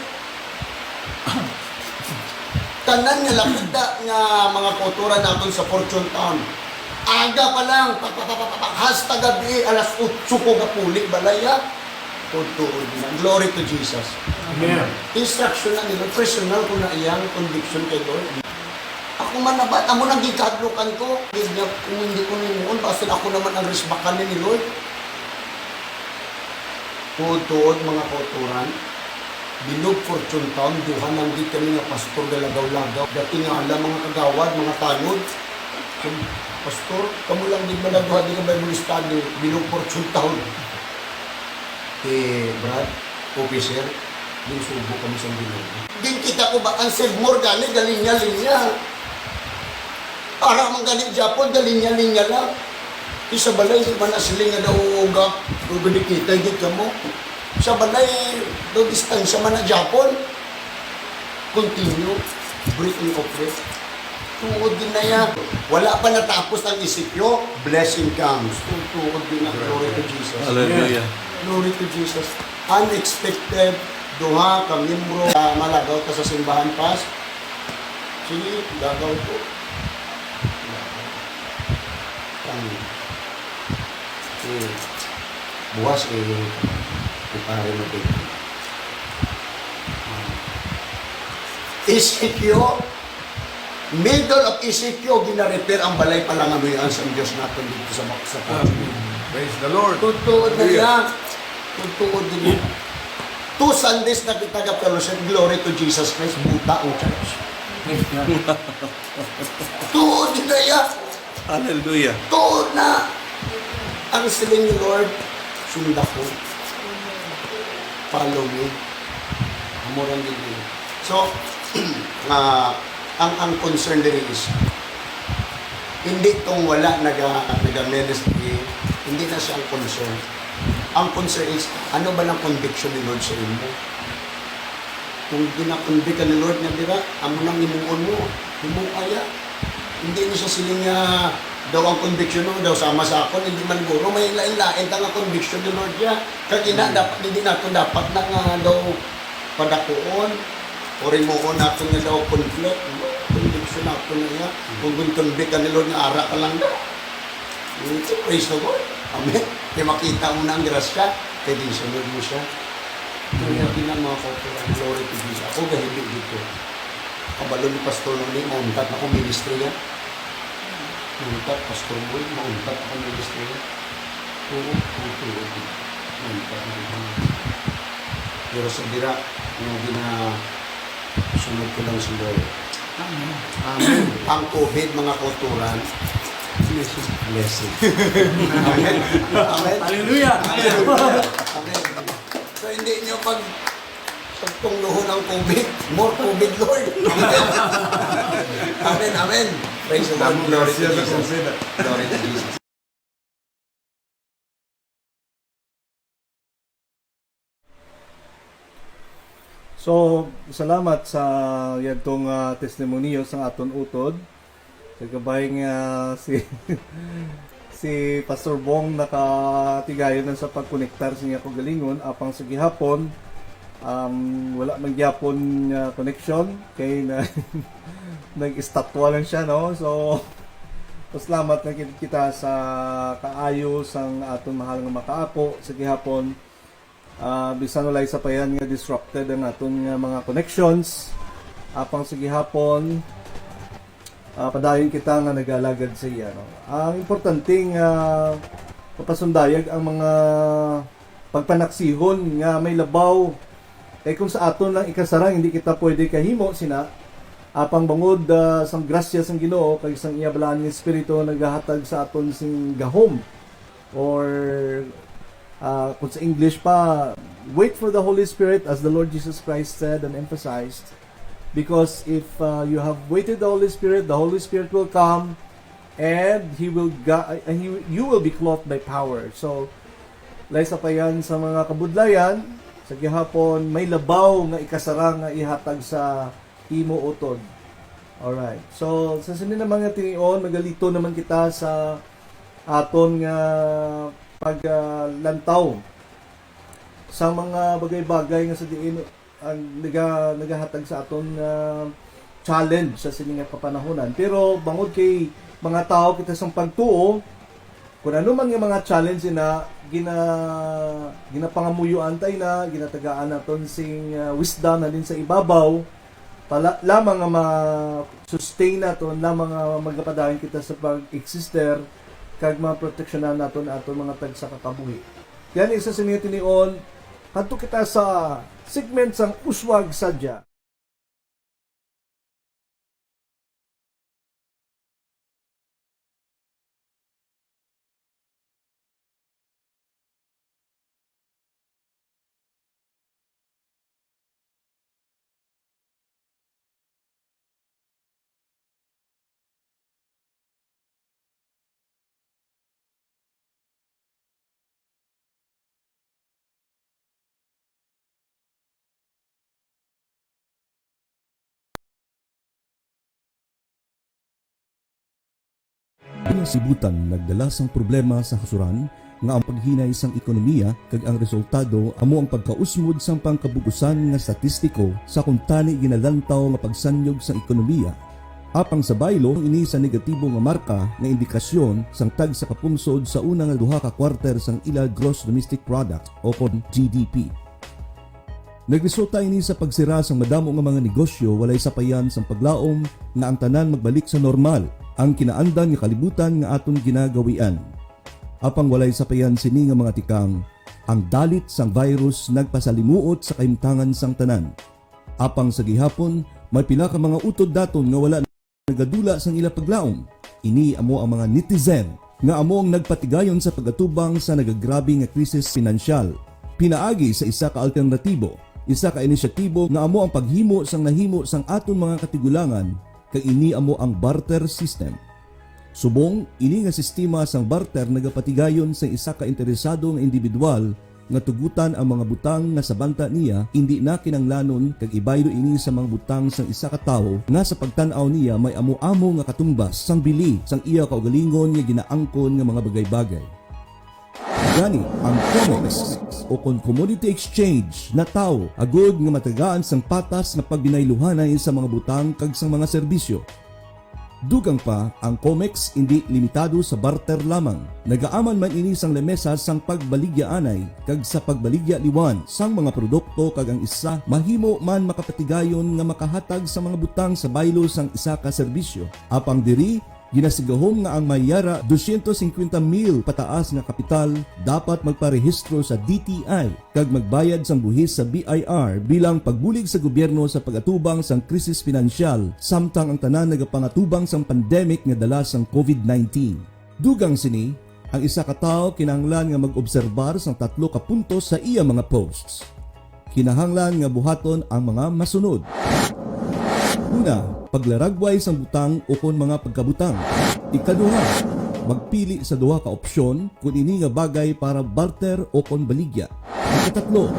Tanan nga lapida nga mga kauturan naton sa Fortune Town. Aga pa lang, pa, pa, pa, pa, pa, hasta gabi, alas otso ko gapuli balay, ah. Tuod-tuod gid na. Glory to Jesus. Amen. Instruction na nila, personal ko na iyang conviction kay Lord. Ako man na ba, amo nang gikadlokan ko. Gid niya, kung hindi ko nimuon, basta ako naman ang risbakan ni Lord. Tuod-tuod, mga kauturan, bilog Fortune Town, duha lang gid kami nga pastor galagaw-lagaw. Dating nga ala, mga kagawad, mga tanod. Pastor, kamo lang gid man duha di ka Bible study, bilog Fortune Town. Eh, Brad, officer, ginsubo kami sa Ginoo. Din kita ko ba ang Save More gani, galinya-linya. Ara man gani gyapon, galinya-linya lang. Isa balay, di man na sila nga daw uga, uga di kita, gid kamo. Sa balay, daw distansya man na gyapon. Continue, breathing off it. Tuod din na yan. Wala pa natapos ang isipyo, blessing comes. Tu-, tuod din na. Glory to Jesus. Hallelujah. Glory to Jesus. Unexpected, duha ka miyembro, ah, malagaw ta sa simbahan, pas. Sige, lagaw ko. Ang, eh, buwas, eh, ipare mo din. Ah. Isipyo, Middle of E C Q, gina-repair ang balay palanganuyan sang Dios naton dito sa bak-, sa Amen. Praise the Lord. Tutuod na Hallelujah. Niya. Tutuod na niya. Two Sundays na kita ga fellowship, glory to Jesus Christ, buta ang church. Praise God. Tuod na niya. Hallelujah. Tuod na. Ang siling ni Lord, sunda ko. Follow me. Amo ra gid yun. So, ah, ang, ang concern diri is, hindi tong wala naga, naga-ministry, hindi na siya ang concern. Ang concern is, ano ba ng conviction ni Lord sa imo? Kung gina-convict ka ni Lord nga dira, amo nang himuon mo, himuon ya. Hindi ni siya siling nga daw ang conviction mo daw sama sa akon, hindi man guro, may lain-lain ta nga conviction ni Lord ya. Kag ina, Hmm. dapat, hindi nato dapat na nga daw padakuon o himuon nato nga daw conflict, no? Conviction nato na ya. Kung gun-convict ka ni Lord nga ara ka lang daw. Praise the Lord. Amen. Kay makita mo na ang grasya, kay ginsunod mo siya. Kaya Amen. Yun ang mga kautulan, glory to Jesus. Ako, gahibi dito. Kabalo ni Pastor Noni, mauntat na ko ministry niya. Mauntat, Pastor Boy, mauntat ako ministry niya. Oo, oo, oo, oo. Mauntat na ko. Pero sa dira, yung gina-, sunod ko lang si Lord. Amen. Amen. Ang COVID, mga kauturan, blessing. Blessing. Amen. Amen. Hallelujah. Amen. Amen. So, hindi nyo pag, Tunglohon ang COVID. More COVID, Lord. Amen, amen. Praise the Lord. Damo Glory to grasya sa Jesus. COVID. Glory to Jesus. So, salamat sa yadtong, ah, testimonyo sang aton utod. Sa kabay nga si, si Pastor Bong nakatigayon na sa pagkonektar sa iya kaugalingon, apang sa gihapon, um, wala man gyapon nga connection, kay na, nag-estatwa lang siya, no? So, pasalamat na gid kita sa kaayo sang aton mahal nga makaako sa gihapon. Ah, bisan walay sapayan nga disrupted ang aton nga mga connections, apang sa gihapon, ah, padayon kita nga nag-alagad sa iya, no? Ang importante nga mapasundayag ang mga pagpanaksihon nga may labaw. Kay kung sa aton lang ikasarang, hindi kita pwede kahimo sina, apang bangod, ah, sang grasya sang Ginoo kag sang iya balaan nga Espiritu nagahatag sa aton sing gahom, or, ah, kung sa English pa, wait for the Holy Spirit, as the Lord Jesus Christ said and emphasized. Because if, uh, you have waited the Holy Spirit, the Holy Spirit will come and he will ga- and he, you will be clothed by power. So, lay sa payan sa mga kabudlayan, sa gihapon, may labaw nga ikasarang nga ihatag sa imo utod. Alright. So, sa sini naman nga tinion, magalito naman kita sa aton nga paglantaw sa mga bagay-bagay nga sa diin ang naga-, nagahatag sa aton nga challenge sa sini nga kapanahonan. Pero bangod kay mga tawo kita sang pagtuo, kung ano man nga mga challenge na gina-, ginapangamuyoan tay na, ginatagaan naton sing, ah, wisdom halin sa ibabaw, pala lamang nga ma-sustain naton, lamang nga magapadayon kita sa pag-exister kag maproteksyonan naton aton mga tagsa ka kabuhi. Yan isa sa mga tinion. Kadto kita sa segment sang Uswag Sadya. Ang kasibutan nagdala sang problema sa kasuran nga ang paghinay sang ekonomiya kag ang resultado amo ang pagkausmod sang pangkabugusan nga statistiko sa kuntani ginalantaw nga pagsanyog sang ekonomiya. Apang sa baylo, ini sa negatibo nga marka nga indikasyon sang tagsa ka pungsod sa una nga duha ka kwarter sang ila gross domestic product o kon G D P. Nagresulta ini sa pagsira sang madamo nga mga negosyo, walay sapayan sang paglaom nga ang tanan magbalik sa normal, ang kinaandan nga kalibutan nga aton ginagawian. Apang walay sapayan sini nga mga tikang, ang dalit sang virus nagpasalimuot sa kahimtangan sang tanan. Apang sa gihapon, may pila ka mga utod daton nga wala nagadula sang ila paglaom. Ini amo ang mga netizen nga amo ang nagpatigayon sa pag-atubang sa nagagrabe nga krisis pinansyal. Pinaagi sa isa ka alternatibo, isa ka inisyatibo nga amo ang paghimo sang nahimo sang aton mga katigulangan, kag ini amo ang barter system. Subong, ini nga sistema sang barter nagapatigayon sa isa ka interesado nga indibidwal nga tugutan ang mga butang nga sa banta niya indi na kinahanglanon, kag ibaylo ini sa mga butang sang isa ka tawo nga sa pagtan-aw niya may amo-amo nga katumbas sang bili sang iya kaugalingon nga ginaangkon nga mga bagay-bagay. Gani, ang COMEX o kon commodity exchange natawo agod nga matagaan sang patas nga pagbinayluhanay sa mga butang kag sang mga serbisyo. Dugang pa, ang COMEX indi limitado sa barter lamang. Nagaaman man ini sang lamesa sang pagbaligya anay kag sa pagbaligya liwan sang mga produkto, kag ang isa mahimo man makapatigayon nga makahatag sa mga butang sa baylo sang isa ka serbisyo. Apang diri, ginasigahom nga ang may yara dosyentos singkwenta mil pataas nga kapital dapat magparehistro sa D T I kag magbayad sang buhis sa B I R bilang pagbulig sa gobyerno sa pag-atubang sang krisis pinansyal, samtang ang tanan nagapangatubang sang pandemic nga dala sang COVID nineteen. Dugang sini, ang isa ka tawo kinahanglan nga mag-obserbar sang tatlo ka puntos sa iya mga posts. Kinahanglan nga buhaton ang mga masunod. Una, paglaragway sang butang ukon mga pagkabutang. Ikaduha, magpili sa duha ka opsyon kon ini nga bagay para barter ukon baligya. Ikatatlo,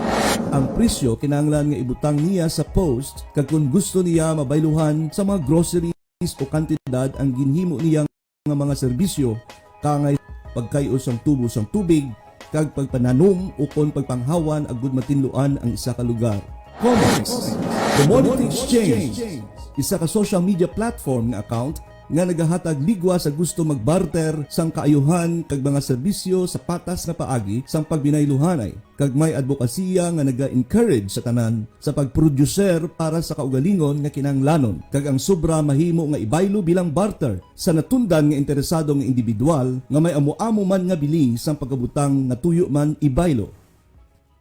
ang presyo kinahanglan nga ibutang niya sa post, kag kon gusto niya mabayluhan sa mga groceries o kantidad ang ginhimo niya nga mga serbisyo, kaangay pagkay-o sang tubo sang tubig, kag pagpananom ukon pagpanghawan agud matinluan ang isa ka lugar. Comex, Commodity Exchange, isa ka social media platform nga account nga nagahatag ligwa sa gusto magbarter sang kaayuhan kag mga serbisyo sa patas nga paagi sang pagbinayluhanay, kag may adbokasiya nga naga-encourage sa tanan sa pagproducer para sa kaugalingon nga kinahanglanon, kag ang sobra mahimo nga ibaylo bilang barter sa natundan nga interesado nga individual nga may amo-amo man nga bili sang pagkabutang nga tuyo man ibaylo.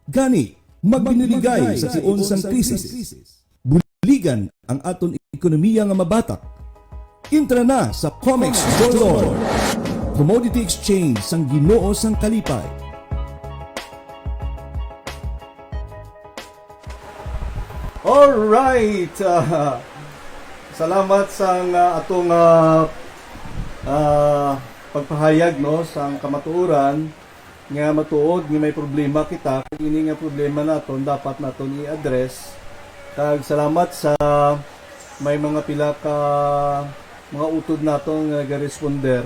Gani, magbinuligay sa tion sang krisis. Buligan ang aton ekonomiya nga mabatak. Intra na sa Comex Store Lord, Commodity Exchange sang Ginoo sang Kalipay. Alright! Ah, salamat sa nga atong ah, ah, pagpahayag, no, sang kamatuoran nga matuod nga may problema kita, kag ini nga problema naton dapat naton i-address. Kag salamat sa may mga pila ka mga utod naton nga nagaresponder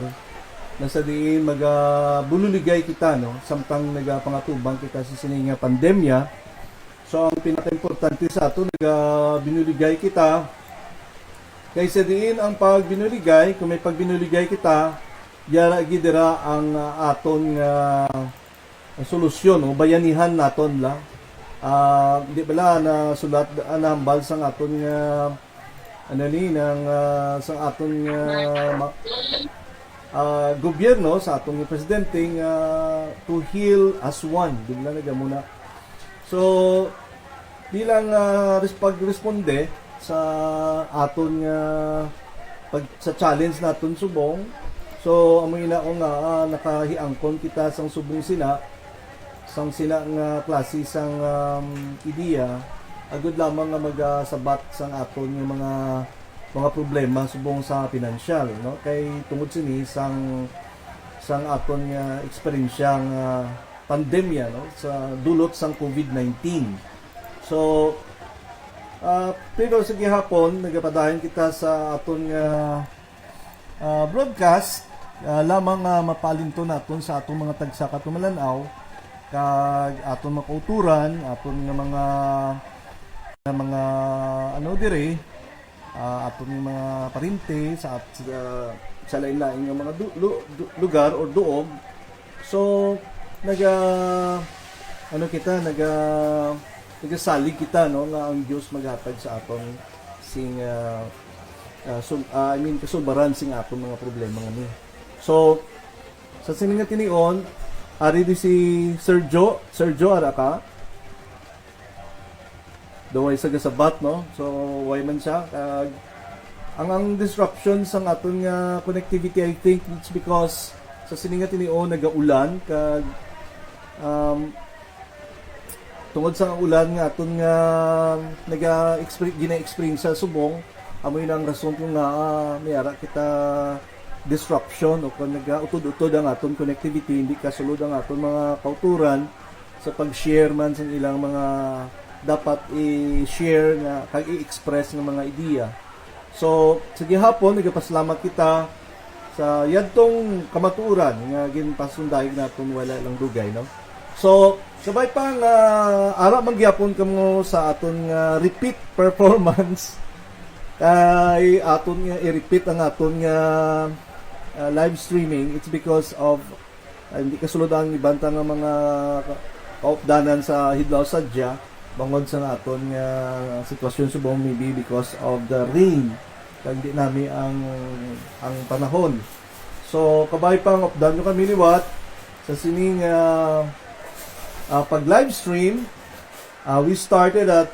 na sa diin magabunuligay kita, no, samtang nagapangatubang kita sa sini nga pandemya. So, ang pinakaimportante sa ato, nagabinuligay kita. Kay sa diin ang pagbinuligay, kung may pagbinuligay kita, yara gid dira ang ah, aton nga solusyon o bayanihan naton la. Ah, di bala na sulat, ah, nahambal sang aton nga ano ni nang ah, sang aton nga ma- ah, gobyerno, sa aton nga presidente nga to heal as one, di bala na gamuna. So, bilang ah, res- pagresponde sa aton nga pag, sa challenge naton subong, so amo ina ko nga ah, nakahiangkon kita sang subong sina sang sina nga klase sang um, ideya, agud lamang nga magasabat sang aton nga mga mga problema subong sa pinansyal, no? Kay tungod sini sang sang aton nga eksperyensya nga pandemya, no, sa dulot sang covid nineteen. So, ah, pero sa gihapon nagapadayon kita sa aton nga ah, broadcast, ah, lamang nga mapaalinton naton sa atong mga tagsa ka tumalan-aw kag aton mga kauturan, aton nga mga nga mga ano diri, ah, aton nga mga parente sa at sa, sa lain-lain nga mga du- lu- du- lugar or duog. So naga ano kita naga nagasalig kita, no, nga ang Dios maghatag sa aton sing ah, ah, sub- ah, I mean, kasubaran sing aton mga problema nga ni. So, sa sini nga tinion, ari di si Sir Joe. Sir Joe, ara ka? Daway sa gasabat, no? So, why man siya? Kag, ang, ang disruption sa aton nga connectivity, I think it's because sa sini nga tinion nagaulan kag um, tungod sa ulan nga aton nga naga-exper- gina-experience sa subong, amo yun ang rason kung nga ah, may ara kita disruption o kung nagautod-utod ang aton connectivity, hindi kasulod ang aton mga kauturan sa pag-share man sa ilang mga dapat i-share nga kag i-express nga mga ideya. So, sa gihapon, nagapasalamat kita sa yadtong kamatuoran nga ginpasundayag naton wala lang dugay, no? So, kabay pa nga ara man gyapon kamo sa aton nga repeat performance kay aton nga i-repeat ang aton nga ah, live streaming, it's because of ah, hindi kasulod ang iban ta nga mga ka- kaupdanan sa Hidlaw Sadya, bangod sa aton nga sitwasyon subong maybe because of the rain kag di nami ang ang panahon. So kabay pa nga updan nyo kami liwat sa sining ah, ah, pag live stream. Ah, we started at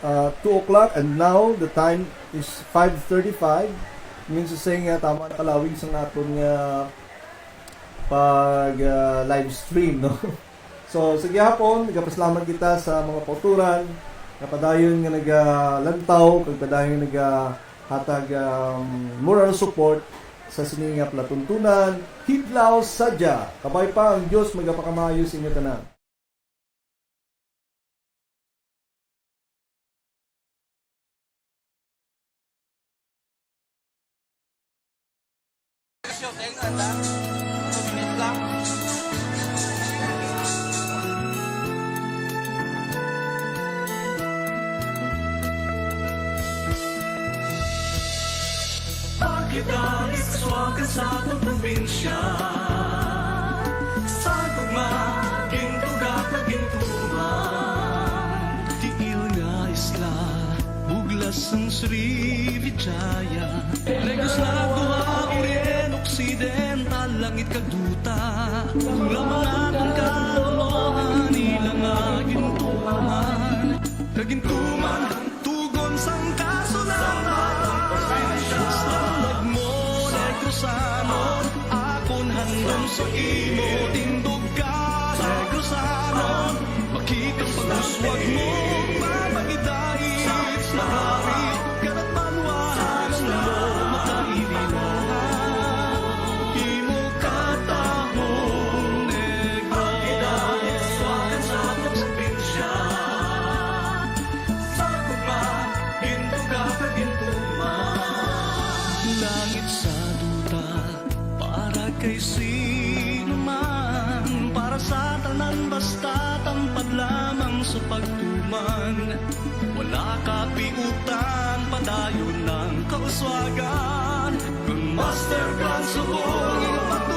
ah, two o'clock and now the time is five thirty-five. Means to say nga tama na kalawig sa aton nga pag ah, live stream, no? So, sa gihapon, nagapasalamat kita sa mga kautoran nga padayon nga nagalantaw kag padayon nagahatag, um, moral support sa sini nga palatuntunan. Hidlaw sadya, kabay pa, ang Dios magapakamaayo sa inyo tanan. Pakita ni sa suwagan sa atong probinsya. Sa gugma, gintuga kag gintuman. Tiil nga isla, buglas sang Srivijaya. Negros Norte, Oriente, Occidental, langit kag duta. Ang mga pangkaluhan, ila nga gintuman. Kagintuman, tugon sang kasulanan. Mas lang mo, Negrosanon, akon handom sa imo, tindog ka, Negrosanon. Makita ang pag-uswag mo, mapagidait, mahari, karat banwa, ang mo, makailinan. Imo katahong Negros. Sa gugma, gintuga kag gintuman. Langit sa duta, para kay sino man, para sa tanan, basta tampad lamang sa pagtuman. Wala kapiutan, padayon ang kauswagan. Kun master plan subong,